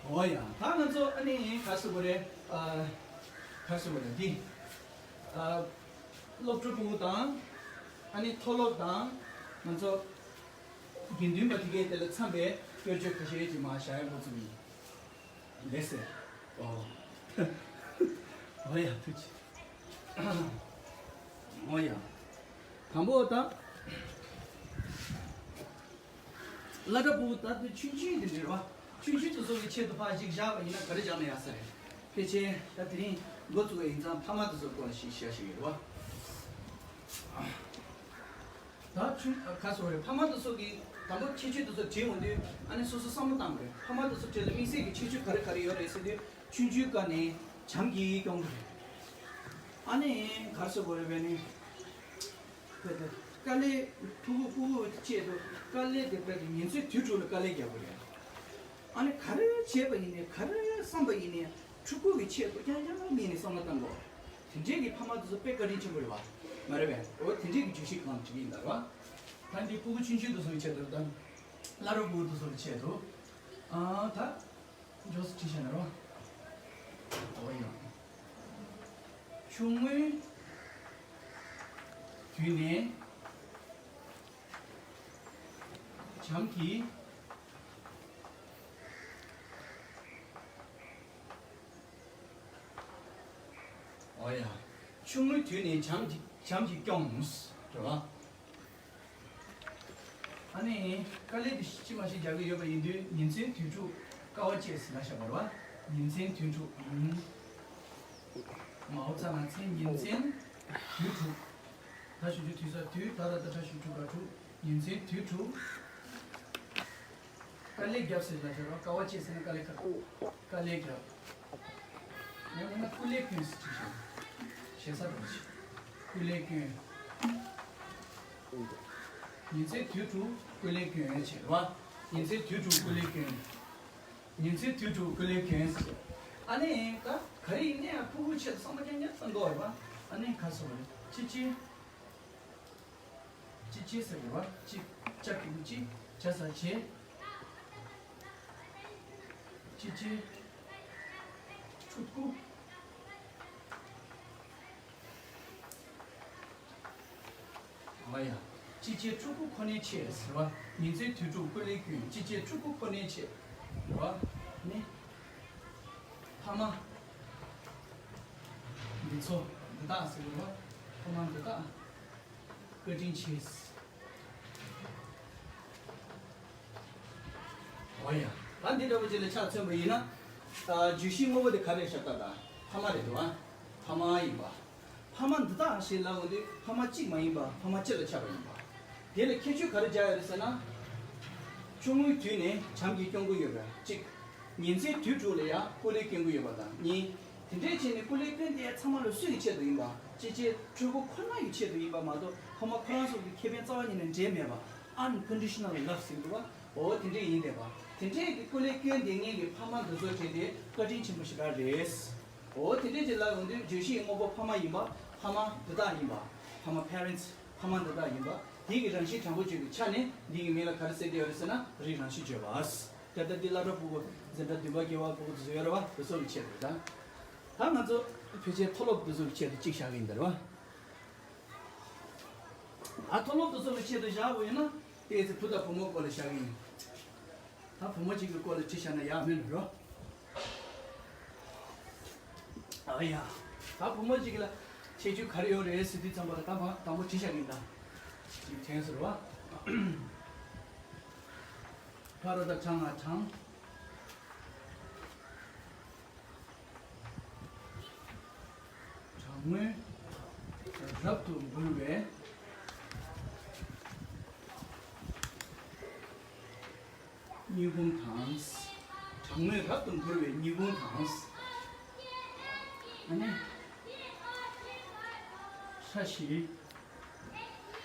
འོ་ཡ། ད་ང་ཚོ་ཨ་ནི་ག་ཟེར་དགོས་རེད། ཨ། ག་ཟེར་དགོས་རེད་འདི། ཨ། སློབ་ཕྲུག་ཕྲུ་གུ་དང་། ཨ་ནི་མཐོ་སློབ་དང་། ང་ཚོ་དགེ་འདུན་པ་དེ་གའི་དེ་ལ་འཚམས་པའི་དཔེར་བརྗོད་ཁ་ཤས་ཅིག་མར་བཞག་ཡ་འགོ་བཙུགས་ཡིན། ལགས་སེ། ཨོ། ཨོ་ཡ་ཐུགས་རྗེ་ཆེ། ཨོ་ཡ། དང་པོ་ད། བླ་གྲྭ་ཕྲུ་གུ་ད་དེ་ཆུང་ཆུང་དེ་འདྲ་རེད་བ། ཆུང་ཆུང་དེ་ཚོ་གི་ཆེད་དུ་ཕར་ཞིག་བཞག་པ་ཡིན་ན་ག་རེ་བཞག་ན་ཡག་ས་རེད། ཕལ་ཆེར་ད་དེ་རིང་འགོ་བཙུགས་པ་ཡིན་ཙང་ཕ་མ་དེ་ཚོ་སྐོར་ལ་ཞིག་བཤད་ཤེས་ཡོད་རེད་བ། ད་ཆུང་ག་སོ་རེད། ཕ་མ་དེ་ཚོ་གི་དང་པོ་ཁྱད་ཆོས་དེ་ཚོ་དྲིས་འོང་དུས་ཨ་ནི་སོ་སོ་བསམ་བློ་བཏང་དགོས་རེད། ཕ་མ་དེ་ཚོ་གྲས་ལ་དམིགས་བསལ་གྱི་ཁྱད་ཆོས་ག་རེ་ག་རེ་ཡོད་རེད་ཟེར་དུས། ཆུང་ཆུང་སྐབས་ནས་བྱམས་ཀྱིས་སྐྱོང་གི་རེད། ཨ་ནི་ག་རེ་ཟེར་དགོས་རེད་པས་ནི། དཔེ་དེ་དཀའ་ལས་ཕྲུ་གུ་ཕྲུ་གུ་ཆེད་དུ་དཀའ་ལས་དེ་དཔེ་དེ་ཉིན་མཚན་དུས་དྲུག་ལ་དཀའ་ལས་རྒྱག་གི་རེད། ཨ་ནི་ག་རེ་བྱས་པ་ཡིན་ནའི་ག་རེ་བསམ་པ་ཡིན་ནའི་ཕྲུ་གུ་གི་ཆེད་དུ་རྐྱང་རྐྱང་མིན་ནས་བསམ་བློ་བཏང་དགོས། དེ་འདྲའི་གི་ཕ་མ་དེ་ཚོ་དཔེ་བཀའ་དྲིན་ཆེན་པོ་རེད་བ། མ་རེད་པས། འོ་དེ་འདྲའི་གི་བརྗོད་གཞི་གང་བྲིས་ཡིན་ད་རེད་བ། ད་འདི་ཕྲུ་གུ་ཆུང་ཆུང་དེ་ཚོ་གི་ཆེད་དུ་དང་། བླ་རབས་ཕྲུ་གུ་དེ་ཚོ་གི་ཆེད་དུ། ཨ་ད། མགྱོགས་སུ་བྲིས་བཞག་ན་རོ། འོ་ཡང་། ཆུང་ངུའི་དུས་ནས་བྱམས་ཀྱིས། འོ་ཡ། ཆུང་ངུའི་དུས་ནས་བྱམས་ཀྱིས་བྱམས་ཀྱིས་སྐྱོང་། རེད་བ། ཨ་ནི། དཀའ་ལས་དེ་ཅི་མ་ཞིག་རྒྱག་གི་ཡོད་པ་ཡིན་དུས་ཉིན་མཚན་དུས་དྲུག་དཀའ་བ་སྤྱད་ཟེར་ལབ་བཞག་པ་རེད་བ། ཉིན་མཚན་དུས་དྲུག་ཨུམ། མའོ་ཙ་ན་མཚན་ཉིན་མཚན་དུས་དྲུག་ད་ཞུ་རྒྱུ་དུས་ས་དུས་ད་ད་ད་ད་ཞུ་དྲུག་ག་དྲུག་ཉིན་མཚན་དུས་དྲུག་དཀའ་ལས་བརྒྱབ་ཟེར་ལབ་བཞག་རེད་བ། དཀའ་བ་སྤྱད་ཟེར་ན་དཀའ་ལས་ཁག་དཀའ་ལས་བརྒྱབ། ཡང་མིན་ན་སྐུ་ལས་བསྐྱོན་ཟེར་བྲིས་བཞག་ཞེ་ས་རུ་ཆེ། སྐུ་ལས་སྐྱོན། ཉིན་མཚན་དུས་དྲུག་སྐུ་ལས་སྐྱོན་བྱེད་རོ། ཉིན་མཚན་དུས་དྲུག་སྐུ་ལས་སྐྱོན། ཉིན་མཚན་དུས་དྲུག་སྐུ་ལས་སྐྱོན་ཟེར། ཨ་ནི་ད་ག་རེ་ཡིན་ནའི་ཕྲུ་གུ་ཆེད་དུ་བསམ་བློ་རྐྱང་རྐྱང་བཏང་འདུག་རེད་པ། ཨ་ནི་ཁ་སོ་རེད། ཅི་ཅི། ཅི་ཅི་ཟེར་རེད་པ། ཅི། ཅ་གི་གུ་ཅི། ཇ་ས་ཇེ། ཅི་ཅི། ཕྲུ་གུ། ཨ་ཡ། ཅི་ཅི་ཕྲུ་གུ་ཁོ་ནའི་ཆེད་ཟེར་བ། ཉིན་མཚན་དུས་དྲུག་སྐུ་ལས་སྐྱོན། ཅི་ཅི་ཕྲུ་གུ་ཁོ་ནའི་ཆེད་ཟེར་བ། ནི། ཕ་མ། འདི་ཚོ་འདི་དག་ཟེར་བ། ཕ་མ་འདི་དག་བཀའ་དྲིན་ཆེ། འོ་ཡ། ད་འདི་འདྲ་པོ་ཅིག་ལ་ཆ་མཚོན་པ་ཡིན་ན། ཨ། བརྗོད་གཞི་དངོས་པོ་དེ་ག་རེ་ཤག་ད། ད་ཕ་མ་རེད་འདུག་ཨ། ཕ་མ་ཡིན་པ། ཕ་མ་འདི་དག་ཞེས་ལབ་འོང་དུས་ཕ་མ་གཅིག་མ་ཡིན་པ་ཕ་མ་སྤྱི་ལ་ཁྱབ་པ་ཡིན་པ། དེ་ལ་ཁྱད་ཆོས་ག་རེ་སྦྱར་ཡོད་རེད་ཟེར་ན། ཆུང་ངུའི་དུས་ནས་བྱམས་ཀྱིས་སྐྱོང་གི་ཡོད་པ་གཅིག་ཉིན་མཚན་དུས་དྲུག་ལ་ཡང་སྐུ་ལས་སྐྱོན་གྱི་ཡོད་པ་དང་གཉིས། དེ་འདྲའི་བྱས་ནས་སྐུ་ལས་སྐྱོན་དེ་ཚང་མ་ལ་སུ་ཡི་ཆེད་དུ་ཡིན་པ། ཅི་ཅི་ཕྲུ་གུ་ཁོ་ན་ཡི་ཆེད་དུ་ཡིན་པ་མ་གཏོགས་ཕ་མ་ཁོ་རང་ཚོ་གི་ཁེ་ཕན་རྩ་བ་ཉིད་ནས་འབྲེལ་མེད་པ། Unconditional love ཟེར་གྱི་འདུག་བ། འོ་དེ་འདྲས་ཡིན་བསྡད་པ། དེ་འདྲས་ཀྱི་སྐུ་ལས་སྐྱོན་དེ་ངེད་ཀྱི་ཕ་མ་འདི་ཚོ་བྱས་ཏེ་བཀའ་དྲིན་ཆེན་པོ་ཞེ་དྲག་རེད། འོ་དེ་འདྲས་ཀྱི་ལབ་ཡོང་དུས་བརྗོད་གཞི་ཡི་དངོས་པོ་ཕ་མ་ཡིན་པ། ཕ་མ་འདི་དག་ཡིན་པ། ཕ་མ་parents ཕ་མ་འདི་དག་ཡིན་པ། དེ་གི་རང་བཞིན་དྲང་པོ་བརྗོད་པའི་ཆ་ནས་འདི་གི་མིང་ལ་ག་རེ་ཟེར་གྱི་ཡོད་རེད་ཟེར་ན་རིགས་རང་བཞིན་བརྗོད་པ། ད་ལྟ་འདི་སློབ་གྲྭ་ཕྲུ་གུ་འཛིན་གྲྭ་བདུན་པ་བརྒྱད་པ་ཕྲུ་གུ་དེ་ཚོ་ཡོད་རེད་བ། དེ་ཚོ་གི་ཆེད་དུ་རེད་ད། ད་ང་ཚོ་ཕལ་ཆེར་མཐོ་སློབ་དེ་ཚོ་གི་ཆེད་དུ་གཅིག་བཞག་གི་ཡིན་ད་རེད་བ། ཨ། མཐོ་སློབ་དེ་ཚོ་གི་ཆེད་དུ་བཞག་དགོས་ཡིན་ན་ཏོག་ཙམ་བུ་དང་བུ་མོ་སྐོར་ལ་བཞག་གི་ཡིན། ད་བུ་མོ་གཅིག་གི་སྐོར་ལ་བྲིས་བཞག་ན་ཡག་མིན་འགྲོ། ཨ་ཡ། ད་བུ་མོ་གཅིག་ལ་ཁྱད་ཆོས་ག་རེ་ཡོད་རེད་ཟེར་དུས་ཙམ་པ་ལ་ད་བ་དང་པོ་བྲིས་བཞག་གི་ཡིན་ད། ཅིག་དྲན་ཟེར་བ། ཕ་རོ་ད་གྲང་ང་གྲང་། གྲང་མོས་རབ་ཏུ་འབུར་བའི་མྱོས་བུམ་དང་། གྲང་མོས་རབ་ཏུ་འབུར་བའི་མྱོས་བུམ་དང་། ཨ་ནི། ཕྲ་ཞིང་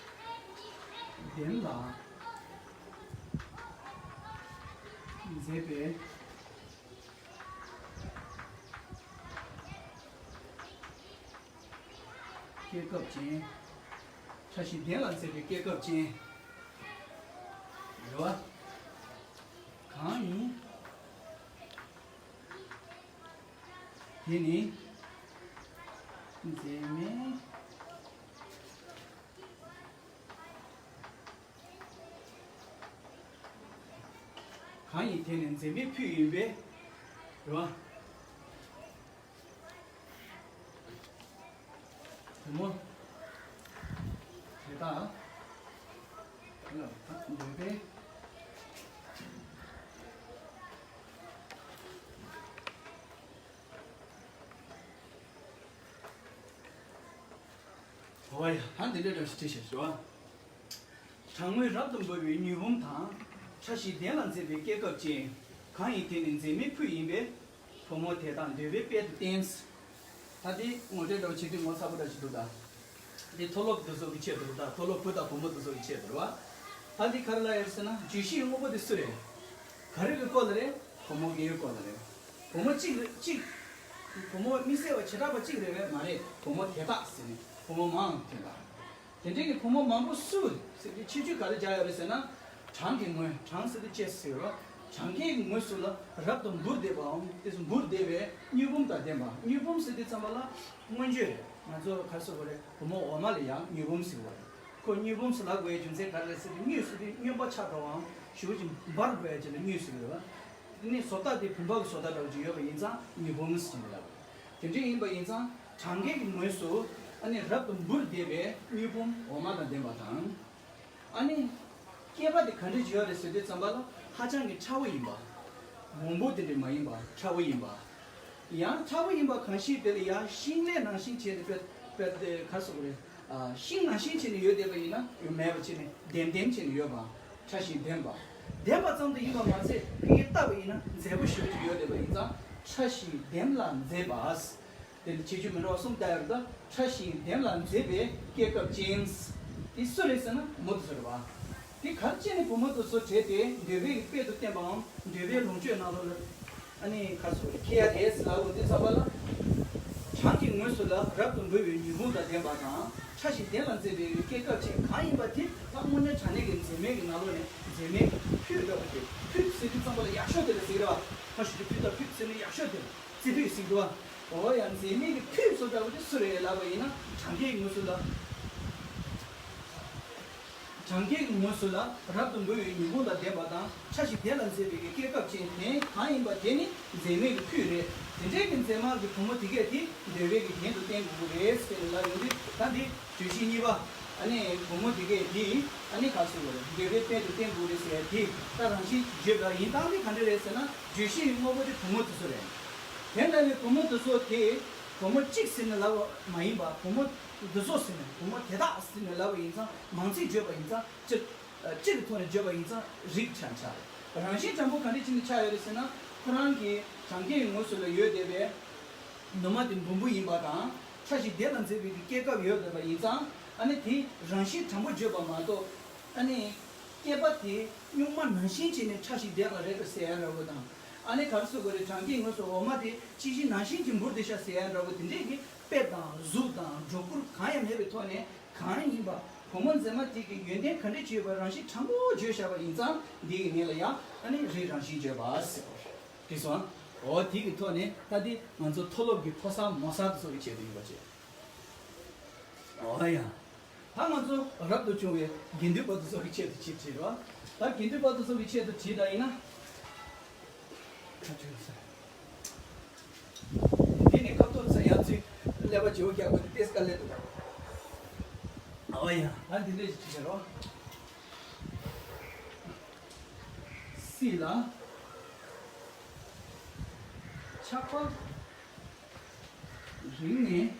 ལྡན་ལ་མཛེས་པའི། སྐྱེད་སྐབས་ཅན། ཕྲ་ཞིང་ལྡན་ལ་མཛེས་པའི་སྐྱེད་སྐབས་ཅན། རེད་བ། གང་ཡིན། དེ་ནི། མཛེས་མའི། གང་ཡིན་དེ་ནི་མཛེས་མའི་ཕུད་ཡིན་པས། རེད་བ། བུ་མོ། དེ་དག་ལ་འདོད་པས། འོ་ཡ། ད་འདི་འདྲ་འདྲ་ཞིག་བྲིས་ཤག་ཞུ་བ། གྲང་མོས་རབ་ཏུ་འབུར་བའི་མྱོས་བུམ་དང་། ཕྲ་ཞིང་ལྡན་ལ་མཛེས་པའི་སྐྱེད་སྐབས་ཅན། གང་ཡིན་དེ་ནི་མཛེས་མའི་ཕུད་ཡིན་པས། བུ་མོ་དེ་དག་འདོད་པའི་དཔལ་དུ་བསྟན། ད་འདི་ངོ་སྤྲོད་འདྲ་བོ་བྱེད་དུས་ངོ་ཚ་པོ་འདྲ་ཞིག་འདུག་ད། འདི་མཐོ་སློབ་འདི་ཚོ་གི་ཆེད་དུ་རེད་ད། མཐོ་སློབ་བུ་དང་བུ་མོ་འདི་ཚོ་གི་ཆེད་དུ་རེད་བ། ད་འདི་ག་རེ་ལབ་ཡོད་ཟེར་ན་བརྗོད་གཞི་ཡི་དངོས་པོ་དེ་སུ་རེད། ག་རེ་གི་སྐོར་ལ་རེད། བུ་མོ་འགའི་སྐོར་ལ་རེད། བུ་མོ་གཅིག་རེད་གཅིག་བུ་མོ་དམིགས་བསལ་བ་བྱེ་བྲག་པ་གཅིག་རེད་པས་མ་རེད། བུ་མོ་དེ་དག་ཟེར་ནས་བུ་མོ་མང་དེ་ལ། དེ་འདྲའི་གི་བུ་མོ་མང་པོ་སུ་ཟེར་དུས་ཁྱད་ཆོས་ག་རེ་སྦྱར་ཡོད་རེད་ཟེར་ན། གྲང་གི་ངོས། གྲང་ཟེར་དུས་ཅེས་ཟེར་བ། གྲང་གི་ངོས་སུ་ལ་རབ་ཏུ་འབུར་བསྡད་པའམ་དེ་ཚོ་འབུར་བསྡད་པའི་མྱོས་བུམ་དང་ལྡན་པ། མྱོས་བུམ་ཟེར་དུས་ཙམ་པ་ལ་མངོན་བརྗོད་རེད། ང་ཚོ་ག་རེ་ཟེར་དགོས་རེད། བུ་མོ་འོ་མ་ལ་ཡང་མྱོས་བུམ་ཟེར་དགོས་རེད། ཁོ་མྱོས་བུམ་ཟེར་ལབ་དགོས་རྒྱུ་མཚན་ག་རེ་རེད་ཟེར་དུས་མྱོས་ཟེར་དུས་སྨྱོན་པ་ཆགས་འགྲོ་བའམ་ཞེ་པོ་ཅིག་འབར་དགོས་ཡ་ཅིག་ལ་མྱོས་ཟེར་གི་རེད་བ། དེ་ནི་བཟོ་ལྟ་དེ་བུམ་པ་གི་བཟོ་ལྟ་འདྲ་བོ་ཅིག་ཡོད་པ་ཡིན་ཙང་མྱོས་བུམ་ཟེར་གྱི་རེད་བ། དེ་འདྲ་ཡིན་པ་ཡིན་ཙང་གྲང་གའི་གི་ངོས་སུ་ཨ་ནི་རབ་ཏུ་འབུར་བསྡད་པའི་མྱོས་བུམ་འོ་མ་དང་ལྡན་པ་དང་། ཨ་ནི། སྐྱེས་པ་དེ་ག་འདྲ་ཅིག་ཡོད་རེད་ཟེར་དུས་ཙམ་པ་ལ་ཧ་ཅང་གི་ཕྲ་བོ་ཡིན་པ། མང་པོ་དེ་འདྲ་མ་ཡིན་པ་ཕྲ་བོ་ཡིན་པ། ཡང་ཕྲ་བོ་ཡིན་པ་གང་ཞིག་དེ་ལ་ཡང་ཤིང་ལས་ནང་བཞིན་བྱས་ཏེ་དཔེ་དཔེ་དེ་ག་རེ་ཟེར་དགོས་རེད། ཨ། ཤིང་ནང་བཞིན་བྱས་ནས་ཡོད་བསྡད་པ་ཡིན་ན་ཡང་མེད་པ་བྱས་ནས་ལྡེམ་ལྡེམ་བྱས་ནས་ཡོད་པ། ཕྲ་ཞིང་ལྡན་པ། ལྡན་པ་ཙམ་དུ་ཡིན་པ་མ་ཟད་ཕ་གིར་བལྟས་པ་ཡིན་ན་མཛེས་པོ་ཞེ་པོ་ཅིག་ཡོད་བསྡད་པ་ཡིན་ཙང་ཕྲ་ཞིང་ལྡན་ལ་མཛེས་པ། དེ་ལ་ཁྱད་ཆོས་མི་འདྲ་བ་གསུམ་བལྟ་ཡོད་རེད། ད་ཕྲ་ཞིང་བདེན་ལ་མཛེས་པའི་སྐྱེ་སྐབས་ཅན། དེ་སུ་རེད་ཟེར་ན་བུ་མོ་དེ་ཚོ་རེད་བ། དེ་ག་རེ་བྱས་ནས་བུ་མོ་དེ་ཚོ་བྲིས་ཏེ་འདོད་པའི་དཔལ་དུ་བསྟན་པའམ་འདོད་པའི་ལོངས་སྤྱོད་ནང་ལོགས་ལ་ཨ་ནི་ག་རེ་ཟེར་དགོས་རེད། འཁྱེར་ཡ་རེད་ཟེར་ལབ་དགོས་དུས་ཙམ་པ་ལ། གྲངས་ཀྱི་ངོས་སུ་ལ་རབ་ཏུ་འབུལ་བའི་ཉིན་གུང་དང་ལྡན་པ་དང་། ཕྲ་ཞིང་བདེན་ལ་མཛེས་པའི་སྐྱེ་སྐབས་ཅན་གང་ཡིན་པ་དེ་ད་དངོས་གནས་དྲང་གནས་ཀྱི་མཛེས་མའི་གི་ནང་ལོགས་ནས་མཛེས་མའི་གི་ཕུད་འདྲ་པོ་དེ། ཕུད་ཟེར་དུས་ཙམ་པ་ལ་ཡག་ཤོས་དེ་ལ་ཟེར་གི་རེད་བ། ཕ་ཞུ་དུས་ཕུད་དང་ཕུད་ཟེར་ན་ཡག་ཤོས་དེ་ལ་རྩེ་ཕུད་ཟེར་གི་འདུག་བ། འོ་ཡ། མཛེས་མའི་གི་ཕུད་བཟོ་འདྲ་པོ་དེ་སུ་རེད་ལབ་པ་ཡིན་ན། གྲངས་ཀའི་ངོས་སུ་ལ། གྲངས་ཀའི་ངོས་སུ་ལ་རབ་ཏུ་འབུལ་བའི་ཉིན་གུང་དང་ལྡན་པ་དང་། ཕྲ་ཞིང་བདེན་ལ་མཛེས་པའི་གི་སྐྱེ་སྐབས་ཅན་དེ་གང་ཡིན་པ་དེ་ནི་མཛེས་མའི་གི་ཕུད་རེད། དེ་འདྲའི་གི་མཛེས་མ་གི་བུ་མོ་དེ་གས་དེ་འདོད་པའི་གི་རྒྱན་དུ་བསྟན་དགོས་ཀྱི་རེད་ཟེར་ལབ་ཡོང་དུས། ད་འདི་བརྗོད་གཞི་གཉིས་པ། ཨ་ནི་བུ་མོ་དེ་གས་དེ་ཨ་ནི་ག་རེ་ཟེར་དགོས་རེད། འདོད་པའི་དཔལ་དུ་བསྟན་དགོས་རེད་ཟེར་ཡ་དེ་ད་རང་བཞིན་གྱིས་བརྗོད་པ་ཡིན་སྟངས་དེ་ག་འདྲ་རེད་ཟེར་ན། བརྗོད་གཞི་ཡི་དངོས་པོ་དེ་བུ་མོ་དེ་ཚོ་རེད། དེ་འདྲ་བའི་བུ་མོ་དེ་ཚོ་དེ་བུ་མོ་གཅིག་ཟེར་ནས་ལབ་པ་མ་ཡིན་པ། བུ་མོ་འདི་ཚོ་ཟེར་ནས། བུ་མོ་དེ་དག་ཟེར་ནས་ལབ་པ་ཡིན་ཙང་། མང་ཚིག་བརྗོད་པ་ཡིན་ཙང་། སྤྱིར་སྤྱི་གི་ཐོག་ནས་བརྗོད་པ་ཡིན་ཙང་རིགས་ཆགས་ཆགས་རེད། རང་བཞིན་དྲང་པོ་ག་འདྲ་བྱས་ནས་ཆགས་ཡོད་རེད་ཟེར་ན། ཁོ་རང་གི་གྲངས་ཀའི་ངོས་སུ་ལ་ཡོད་བསྡད་པའི་ནུ་མ་དེ་འབུམ་པོ་ཡིན་པ་དང་། ཕྲ་ཞིང་བདེན་ལ་མཛེས་པའི་གི་སྐྱེ་སྐབས་ཡོད་བསྡད་པ་ཡིན་ཙང་། ཨ་ནི་དེ་རང་བཞིན་དྲང་པོ་བརྗོད་པ་མ་གཏོགས། ཨ་ནི་སྐྱེས་པ་དེ་སྨྱུག་མ་ནང་བཞིན་བྱས་ནས་ཕྲ་ཞིང་བདེན་ལ་རེད་པས་ཟེར་ཡ་འདྲ་པོ་དང་། ཨ་ནི་ག་རེ་ཟེར་དགོས་རེད། གྲངས་ཀའི་ངོས་སུ་འོ་མ་དེ་ཅི་ཞིག་ནང་བཞིན་གྱིས་འབུར་བསྡད་ཤག་ཟེར་ཡ་འདྲ་པོ། དེ་འདྲས་ཀྱི་དཔེ་དང་གཟུགས་དང་སྒྲོ་སྐུར་གང་ཡང་མེད་པའི་ཐོག་ནས། གང་ཡིན་པ་བུ་མོ་མཛེས་མ་དེ་གི་ཡོན་ཏན་ག་འདྲས་ཅིག་ཡོད་པ་རང་བཞིན་དྲང་པོ་བརྗོད་བཞག་པ་ཡིན་ཙང་། འདི་གི་ནང་ལ་ཡང་ཨ་ནི་རིགས་རང་བཞིན་བརྗོད་པ་ཟེར་བ་རེད། འོ་དེ་གི་ཐོག་ནས་ད་དེ་ང་ཚོ་མཐོ་སློབ་ཀྱི་ཕོ་གསར་མོ་གསར་དེ་ཚོ་གི་ཆེད་དུ་ཡིན་པ་བྱས། འོ་ཡ། ད་ང་ཚོ་རབ་ཏུ་བྱུང་བའི་དགེ་འདུན་པ་དེ་ཚོ་གི་ཆེད་དུ་བྲིས་བྲིས་རོགས། ད་དགེ་འདུན་པ་དེ་ཚོ་གི་ཆེད་དུ་བྲིས་པ་ཡིན་ན། ད་ཆོས་ཟེར། འདི་ནི་ཁ་ཐོར་ཚེ་ཡང་ཚིག་ཀླད་པ་བྱེའུ་རྒྱག་དགོས་ཏེ་ཏེས་དཀའ་ལས་འདུག་འོ་ཡ། ད་འདི་འདྲས་ཞིག་བྲིས་བྱ་རོགས། སྲིད་ལ་ཆགས་པ་རིང་ནས་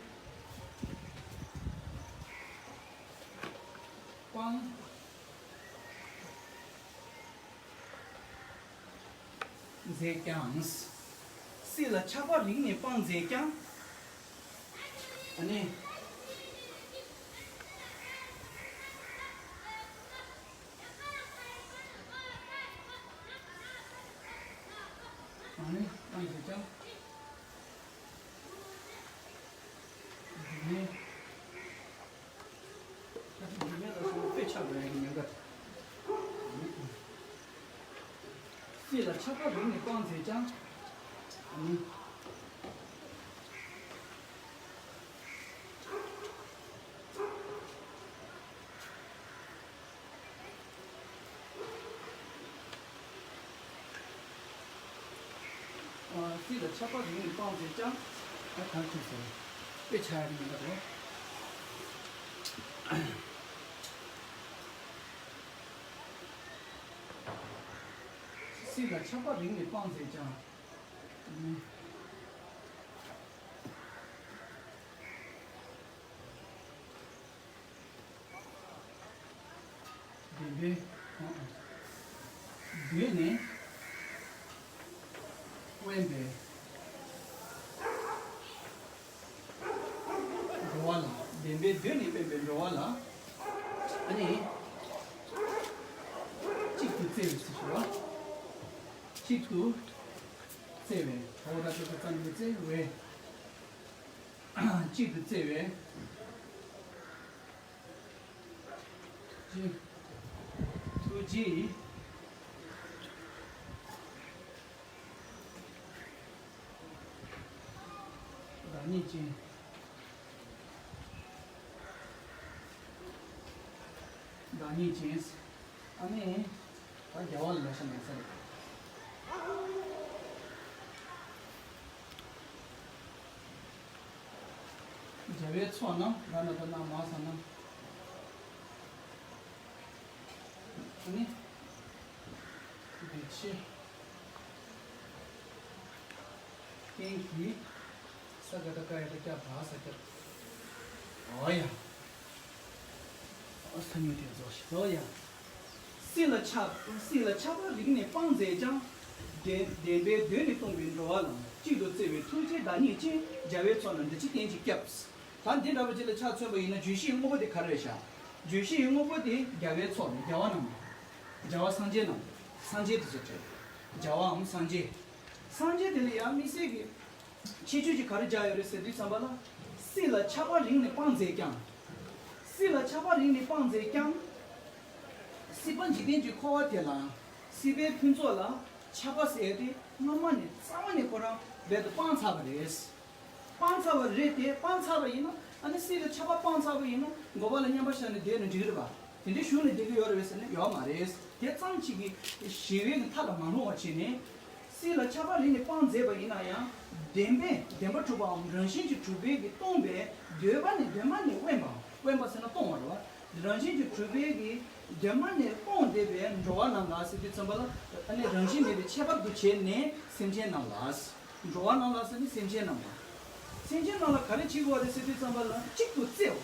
སྤང་མཛད་ཀྱང་། སྲིད་ལ་ཆགས་པ་རིང་ནས་སྤང་མཛད་ཀྱང་། ཨ་ནི། ཨ་ནི་སྤང་མཛད་ཀྱང་། འདི་ནི། དཔེ་ཆགས་པའི་ཉེན་ཁ། སྲིད་ལ་ཆགས་པ་རིང་ནས་སྤང་མཛད་ཀྱང་། སྲིད་ལ་ཆགས་པ་རིང་ནས་སྤང་མཛད་ཀྱང་། ཨ་གང་བྱུང་སོང་། དཔེ་ཆགས་ཡ་མི་འདུག་གོ། སྲིད་ལ་ཆགས་པ་རིང་ནས་སྤང་མཛད་ཀྱང་། བདེན་པའི། གདོད་ནས་དབེན་པའི་འགྲོ་བ་ལ། བདེན་པའི་གདོད་ནས་དབེན་པའི་འགྲོ་བ་ལ། ཨ་ནི། གཅིག་ཏུ་བརྩེ་བའི་ཟེར་ཞུ་བ། གཅིག་ཏུ་བརྩེ་བའི། འོ་ད་ཅོག་ཙམ་ནས་བརྩེ་བའི། གཅིག་ཏུ་བརྩེ་བའི། ཐུགས་རྗེ། བདག་ཉིད་ཅན། བདག་ཉིད་ཅན། ཨ་ནི། ད་རྒྱལ་བ་ལ་ལེགས་ཤ་མེད་ས་རེད། རྒྱལ་བའི་ཚོགས་རྣམས་ར་ན་ད་ན་མ་ས་ན། ཨ་ནི། བདེ་ཆེ། རྐྱེན་གྱིས། ས་ག་ད་ཀ་ཡ་ད་ཀྱ་བ་ས་ཀྱ། འོ་ཡ། ཨ་ས་ཉུ་དེ་རྫོགས་ཤིག་འོ་ཡ། སྲིད་ལ་ཆགས། སྲིད་ལ་ཆགས་པ་རིང་ནས་སྤང་མཛད་ཀྱང་། བདེན་བདེན་པས་གདོད་ནས་སྟོང་པའི་འགྲོ་བ་ལ། གཅིག་ཏུ་བརྩེ་བའི་ཐུགས་རྗེའི་བདག་ཉིད་ཅན། རྒྱལ་བའི་ཚོགས་རྣམས་འདི་ཕྱིར་བསྟན་ཅིང་སྐྱབས། ད་འདི་འདྲ་པོ་ཅིག་ལ་ཆ་མཚོན་པ་ཡིན་ན་བརྗོད་གཞིའི་དངོས་པོ་དེ་ག་རེ་རེད་ཤག་བརྗོད་གཞིའི་དངོས་པོ་དེ་རྒྱལ་བའི་ཚོགས་རྣམས། རྒྱལ་བ་རྣམས། རྒྱལ་བ་སངས་རྒྱས་རྣམས། སངས་རྒྱས་དེ་ཚོ་རེད། རྒྱལ་བའམ་སངས་རྒྱས། སངས་རྒྱས་དེ་ལ་ཡང་དམིགས་བསལ་གྱི་ཁྱད་ཆོས་ཅིག་ག་རེ་སྦྱར་ཡོད་རེད་ཟེར་དུས་ཙམ་པ་ལ། སྲིད་ལ་ཆགས་པ་རིང་ནས་སྤངས་མཛད་ཀྱང་། སྲིད་ལ་ཆགས་པ་རིང་ནས་སྤངས་མཛད་ཀྱང་། སྲིད་པ་འཇིག་རྟེན་གྱི་འཁོར་བ་དེ་ལ། སྲིད་པའི་ཕུན་ཚོགས་ལ་ཆགས་པ་ཟེར་དེ་སྔ་མ་ནས་རྩ་བ་ནས་ཁོ་རང་རྦད་དེ་སྤངས་ཚར་བ་རེད། སྤངས་ཚར་བ་རེད་དེ། སྤངས་ཚར་བ་ཡིན་ན། ཨ་ནི་སྲིད་ལ་ཆགས་པ་སྤངས་ཚར་བ་ཡིན་ན་འགོག་པ་ལ་མཉམ་པར་བཞག་ནས་སྡོད་ན་འགྲིག་གི་རེད་པ། དེ་འདྲའི་གཞུང་ནས་བསྡད་ཀྱི་ཡོད་རེད་པས་ཟེར་ན་ཡོད་མ་རེད། དེ་ཙམ་ཅིག་གིས་ཞི་བའི་མཐའ་ལ་མ་ལྷུང་བ་བྱས་ནས། སྲིད་ལ་ཆགས་པ་རིང་ནས་སྤངས་མཛད་པ་ཡིན་ན་ཡང་། བདེན་པས་བདེན་པར་གྲུབ་པའམ་རང་བཞིན་གྱིས་གྲུབ་པའི་གིས་སྟོང་པའི་གདོད་མ་ནས་གདོད་མ་ནས་དབེན་པ། དབེན་པ་ཟེར་ན་སྟོང་བ་རེད་པ། རང་བཞིན་གྱིས་གྲུབ་པའི་གིས་གདོད་མ་ནས་སྟོང་བསྡད་པའི་འགྲོ་བ་རྣམས་ལ་ཟེར་དུས་ཙམ་པ་ལ། ཨ་ནི་རང་བཞིན་མེད་པའི་ཁྱད་པར་དུ་བྱས་ནས་སེམས་ཅན་རྣམས་ལ། འགྲོ་བ་རྣམས་ལ་ཟེར་ནི་སེམས་ཅན་རྣམས་ལ། སེམས་ཅན་རྣམས་ལ་ག་རེ་བྱེད་དགོས་པ་རེད་ཟེར་དུས་ཙམ་པ་ལ་གཅིག་ཏུ་བརྩེ་བ།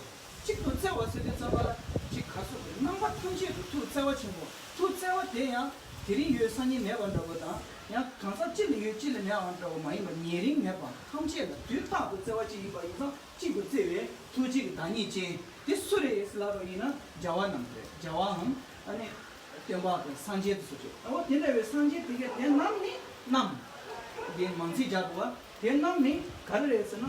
གཅིག་ཏུ་བརྩེ་བ་ཟེར་དུས་ཙམ་པ་ལ་གཅིག་ག་སོགས་ཀྱི་རྣམ་པ་ཐམས་ཅད་དུ་ཐུགས་བརྩེ་བ་ཆེན་པོ། ཐུགས་བརྩེ་བ་དེ་ཡང་དེ་རིང་ཡོད་སང་ཉིན་མེད་པ་འདྲ་བོ་དང་། ཡང་གང་ཟག་གཅིག་ལ་ཡོད་གཅིག་ལ་མེད་པ་འདྲ་བོ་མ་ཡིན་པར་ཉེ་རིང་མེད་པར་ཐམས་ཅད་ལ་དུས་རྟག་ཏུ་བརྩེ་བ་ཅིག་ཡིན་པ་ཡིན་ཙང་། གཅིག་ཏུ་བརྩེ་བའི་ཐུགས་རྗེ་གི་བདག་ཉིད་ཅན་དེ་སུ་རེད་ཟེར་ལབ་པ་ཡིན་ན་རྒྱལ་བ་རྣམས་རེད། རྒྱལ་བའམ་ཨ་ནི་སྟོན་པ་དང་སངས་རྒྱས་དེ་ཚོ་རེད། འོ་དེ་འདྲ་བའི་སངས་རྒྱས་དེ་ག་དེ་རྣམས་ནི་རྣམས། དེ་མང་ཚིག་སྦྱར་དགོས་པ། དེ་རྣམས་ནི་ག་རེ་རེད་ཟེར་ན།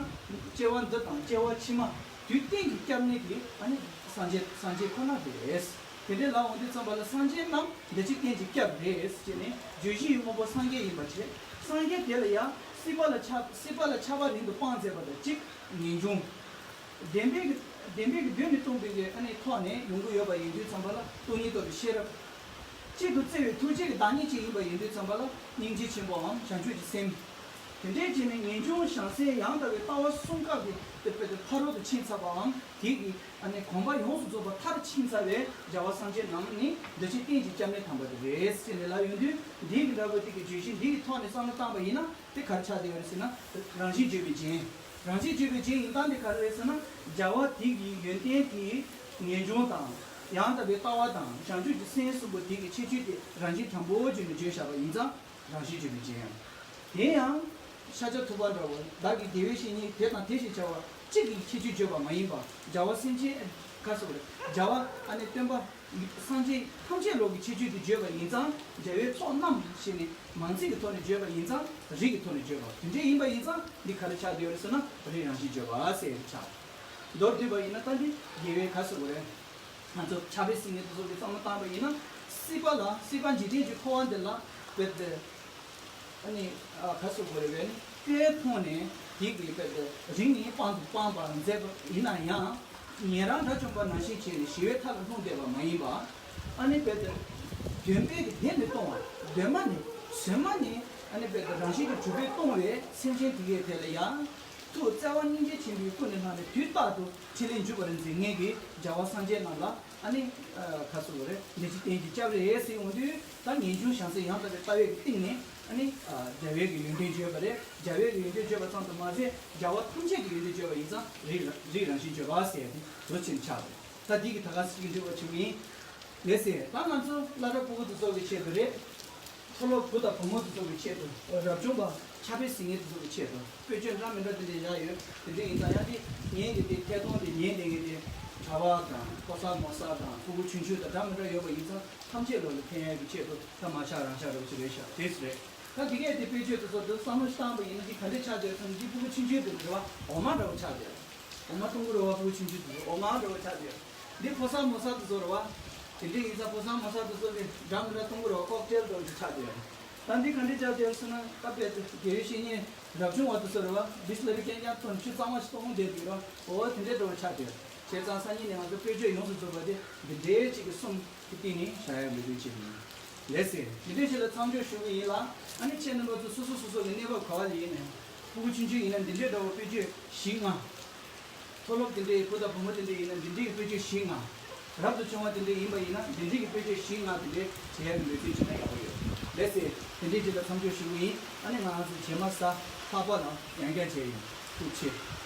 སྐྱེ་བ་འདི་དང་སྐྱེ་བ་ཕྱི་མ་དུས་གཏན་གྱི་སྐྱབས་གནས་དེ་ཨ་ནི་སངས་རྒྱས་སངས་རྒྱས་ཁོ་ན་དེ་རེད། དེ་འདྲའི་ལབ་འོང་དུས་ཙམ་པ་ལ་སངས་རྒྱས་རྣམས་འདི་ཕྱིར་བསྟན་ཅིང་སྐྱབས་རེད་ཟེར་ནས་བརྗོད་གཞི་ཡི་དངོས་པོ་སངས་རྒྱས་ཡིན་པ་བྱས། སངས་རྒྱས་དེ་ལ་ཡང་སྲིད་པ་ལ་ཆགས་སྲིད་པ་ལ་ཆགས་པ་རིང་དུ་སྤངས་མཛད་པ་དང་གཅིག་ངེས་འབྱུང་། བདེན་པའི་བདེན་པའི་གདོད་ནས་སྟོང་པའི་གི་ཨ་ནི་ཐོག་ནས་ཡོང་གི་ཡོད་པ་ཡིན་དུས་ཙམ་པ་ལ་སྟོང་ཉིད་རྟོགས་པའི་ཤེས་རབ། གཅིག་ཏུ་བརྩེ་བའི་ཐུགས་རྗེ་གི་བདག་ཉིད་ཅིག་ཡིན་པ་ཡིན་དུས་ཙམ་པ་ལ་སྙིང་རྗེ་ཆེན་པོའམ་བྱང་ཆུབ་ཀྱི་སེམས། དེ་འདྲའི་རྗེས་ནས་ངེས་འབྱུང་བྱང་སེམས་ཡང་དག་པའི་ལྟ་བ་གསུམ་ཀ་གི་དེ་དཔེ་དེ་ཕ་རོལ་ཏུ་ཕྱིན་ཚར་བའམ་དེ་གི་ཨ་ནི་གོམས་པ་ཡོངས་སུ་རྫོགས་པ་མཐར་ཕྱིན་ཚར་བའི་རྒྱལ་བ་སངས་རྒྱས་རྣམས་ནི་འདི་ཕྱིར་བསྟན་ཅིང་སྐྱབས་གནས་དམ་པ་དེ་རེད་ཟེར་ནས་ལབ་ཡོང་དུས། འདི་གི་འདྲ་བོ་དེ་གི་བརྗོད་གཞི་འདི་གི་ཐོག་ནས་བསམ་བློ་བཏང་པ་ཡིན་ན་དེ་ག་རེ་ཆགས་བསྡད་ཡོད་རེད་ཟེར་ན། རང་བཞིན་བརྗོད་པའི་རྒྱན། རང་བཞིན་བརྗོད་པའི་རྒྱན་ཡིན་སྟངས་དེ་ག་རེ་རེད་ཟེར་ན། རྒྱལ་བ་དེ་གི་ཡོན་ཏན་དེ་ངེས་འབྱུང་དང་། ཡང་དག་པའི་ལྟ་བ་དང་། བྱང་ཆུབ་ཀྱི་སེམས་གསུམ་པོ་དེ་གི་ཁྱད་ཆོས་དེ་རང་བཞིན་དྲང་པོ་བརྗོད་ནས་བརྗོད་བཞག་པ་ཡིན་ཙང་རང་བཞིན་བརྗོད་པའི་རྒྱན། དེ་ཡང་ཤཱཀྱ་ཐུབ་པ་འདྲ་བོ་བདག་གི་དགེ་བའི་བཤེས་གཉེན་དེ་དང་དེ་ཞེས་བྱ་བ་གཅིག་གི་ཁྱད་ཆོས་བརྗོད་པ་མ་ཡིན་པ། རྒྱལ་བ་སེམས་ཅན་ཁ་སོགས་རེད། རྒྱལ་བ་ཨ་ནི་སྟོན་པ་སངས་རྒྱས་ཐམས་ཅད་ལོག་གི་ཁྱད་ཆོས་དེ་བརྗོད་པ་ཡིན་ཙང་། རྒྱལ་བའི་ཚོགས་རྣམས་ཞེས་ནས་མང་ཚིག་གི་ཐོག་ནས་བརྗོད་པ་ཡིན་ཙང་རིགས་ཀྱི་ཐོག་ནས་བརྗོད་པ་དེ་འདྲ་ཡིན་པ་ཡིན་ཙང་། འདི་ག་རེ་ཆགས་བསྡད་ཡོད་རེད་ཟེར་ན་རིགས་རང་བཞིན་བརྗོད་པ་ཟེར་ཆགས། མདོར་བསྡུས་པ་ཡིན་ན་ད་འདི་དགེ་བའི་ག་ཟེར་དགོས་རེད། ང་ཚོ་ཕྱག་དཔེ་གཟིགས་མཁན་དེ་ཚོ་གི་བསམ་བློ་བཏང་པ་ཡིན་ན། སྲིད་པ་ལ་སྲིད་པ་འཇིག་རྟེན་གྱི་འཁོར་བ་འདི་ལ་དཔེ་དེ། ཨ་ནི་ཨ་ག་ཟེར་དགོས་རེད་པས། ནི་སྐྱོན་མཐོང་ནས་དེ་གི་དཔེ་དེ་རིང་ནས་སྤང་དུ་སྤངས་པར་མཛད་པ་ཡིན་ན་ཡང་། ཉན་རང་དགྲ་བཅོམ་པ་ནང་བཞིན་བྱས་ནས་ཞི་བའི་མཐའ་ལ་ལྷུང་བསྡད་པ་མ་ཡིན་པ། ཨ་ནི་དཔེ་དེ་བདེན་པའི་གི་བདེན་ནས་སྟོང་བ། གདོད་མ་ནས་གཟོད་མ་ནས་ཨ་ནི་དཔེ་དེ་རང་བཞིན་གྱིས་གྲུབ་པས་སྟོང་བའི་སེམས་ཅན་དེ་གའི་དེ་ལ་ཡང་། ཐུགས་བརྩེ་བ་སྙིང་རྗེ་ཆེན་པོས་ཀུན་ནས་བསླངས་ནས་དུས་རྟག་ཏུ་ཕྲིན་ལས་འཇུག་པར་མཛད་མཁན་གྱི་རྒྱལ་བ་སངས་རྒྱས་རྣམས་ལ་ཨ་ནི་ཨ་ག་ཟེར་དགོས་རེད། འདི་ཕྱིར་བསྟན་ཅིང་སྐྱབས་རེ་ཟེར་ཡོང་དུས། ད་ངེས་འབྱུང་བྱང་སེམས་ཡང་དག་པའི་ལྟ་བའི་གི་སྟེང་ནས་ཨ་ནི་ཨ་རྒྱལ་བའི་གི་ཡོན་ཏན་བརྗོད་པ་རེད། རྒྱལ་བའི་གི་ཡོན་ཏན་བརྗོད་པ་ཙམ་དུ་མ་ཟད། རྒྱལ་བ་ཐམས་ཅད་ཀྱི་ཡོན་ཏན་བརྗོད་པ་ཡིན་ཙང་རིགས་རང་རིགས་རང་བཞིན་བརྗོད་པ་ཟེར་ཏེ་འདུག་ཕྱིན་ཆགས་རེད། ད་འདི་གི་ད་ག་ཟེར་གི་འདྲི་བ་བྱུང་ཡིན། ལགས་སེ། ད་ང་ཚོ་སློབ་གྲྭ་ཕྲུ་གུ་དེ་ཚོ་གི་ཆེད་དུ་རེད། མཐོ་སློབ་བུ་དང་བུ་མོ་དེ་ཚོ་གི་ཆེད་དུ། རབ་བྱུང་པ་ཕྱག་དཔེ་གཟིགས་མཁན་དེ་ཚོ་གི་ཆེད་དུ་དཔེ་བརྗོད་འདྲ་མི་འདྲ་དེ་འདྲ་བཞག་ཡོད། དེ་འདྲ་ཡིན་ཙང་ཡང་དེ་ཉན་གི་དེ་ཐད་གཏོང་དེ་ཉན་བསྡད་མཁན་དེ་གྲྭ་པ་དང་ཕོ་གསར་མོ་གསར་དང་ཕྲུ་གུ་ཆུང་ཆུང་དང་འདྲ་མི་འདྲ་ཡོད་པ་ཡིན་ཙང་། ཐམས་ཅད་ལོག་ལ་ཕན་ཡག་གི་ཆེད་དུ་ད་མ་ཆགས་རང་ཆགས་རོགས་ཅིག་རེད་ཤག་དེ་སུ་རེད། ད་དེ་གས་དེ་དཔེ་བརྗོད་དེ་ཚོ་དེ་བསམ་བློ་བཏང་པ་ཡིན་ན་འདི་ག་འདྲས་ཆགས་བསྡད་སོང་། འདི་ཕྲུ་གུ་ཆུང་ཆུང་དེ་རེད་བ། འོ་མ་འདྲ་བོ་ཆགས་བསྡད། འོ་མ་སྟོང་གུ་རེད་བ། ཕྲུ་གུ་ཆུང་ཆུང་དེ་ཚོ་འོ་མ་འདྲ་བོ་ཆགས་བསྡད། འདི་ཕོ་གསར་མོ་གསར་དེ་ཚོ་རེད་བ། དེ་འདྲས་ཡིན་ཙང་ཕོ་གསར་མོ་གསར་དེ་ཚོ་གི་འདྲ་མི་འདྲ་སྟོང་གུ་རེད་བ། ཀོག་ཊེལ་འདྲ་བོ་ཅིག་ཆགས་བསྡད། ད་འདི་ག་འདྲས་ཆགས་བསྡད་སོང་ན། ད་དཔེ་དེ་དགེ་བའི་བཤེས་གཉེན་རབ་བྱུང་བ་དེ་ཚོ་རེད་བ། བི་སི་ལེ་རི་ཁེན་ཡང་ཐོན་ཆུ་གཙང་མ་ཞིག་གཏོང་བསྡད་འདུག་རེད་བ། འོ་དེ་འདྲས་འདྲ་བོ་ཆགས་བསྡད། བྱས་ཙང་སང་ཉིན་ནས་ང་ཚོ་དཔེ་བརྗོད་ཡོངས་སུ་རྫོགས་པ་དེ་འདི་འདྲའི་གཅིག་གི་གསུམ་གྱི་སྟེང་ནས་བཞག་ཡག་འབད་བརྩོན་བྱེད་ཀྱི་ཡིན། ལགས་སེ། དེ་འདྲའི་ཞིག་ལ་མཚམས་འཇོག་ཞུ་གི་ཡིན་ལ། ཨ་ནི་ཁྱེད་རྣམ་པ་ཚོ་སོ་སོ་སོ་སོ་གི་གནས་བབ་ག་བ་ལ་ཡིན་ནའི། ཕྲུ་གུ་ཆུང་ཆུང་ཡིན་ན་འདི་འདྲའི་འདྲ་བོ་དཔེ་བརྗོད་བཞི་ལྔ། མཐོ་སློབ་དེ་འདྲའི་བུ་དང་བུ་མོ་དེ་འདྲའི་ཡིན་ན་འདི་འདྲའི་དཔེ་བརྗོད་བཞི་ལྔ། རབ་ཏུ་བྱུང་བ་དེ་འདྲའི་ཡིན་པ་ཡིན་ན་འདི་འདྲའི་གི་དཔེ་བརྗོད་བཞི་ལྔ་དེ་འདྲའི་བྱེད་ཡག་གི་འབད་བརྩོན་བྱས་ན་ཡག་པོ་ཡོད། ལགས་སེ། དེ་འདྲའི་ཅིག་ལ་མཚམས་འཇོག་ཞུ་གི་ཡིན། ཨ་ནི་ང་རང་ཚོ་རྗེས་མ་གཟའ་ལྷག་པ་ལ་ཡང་བསྐྱར་མཇལ་ཡོང་། ཐུགས་རྗེ་ཆེ།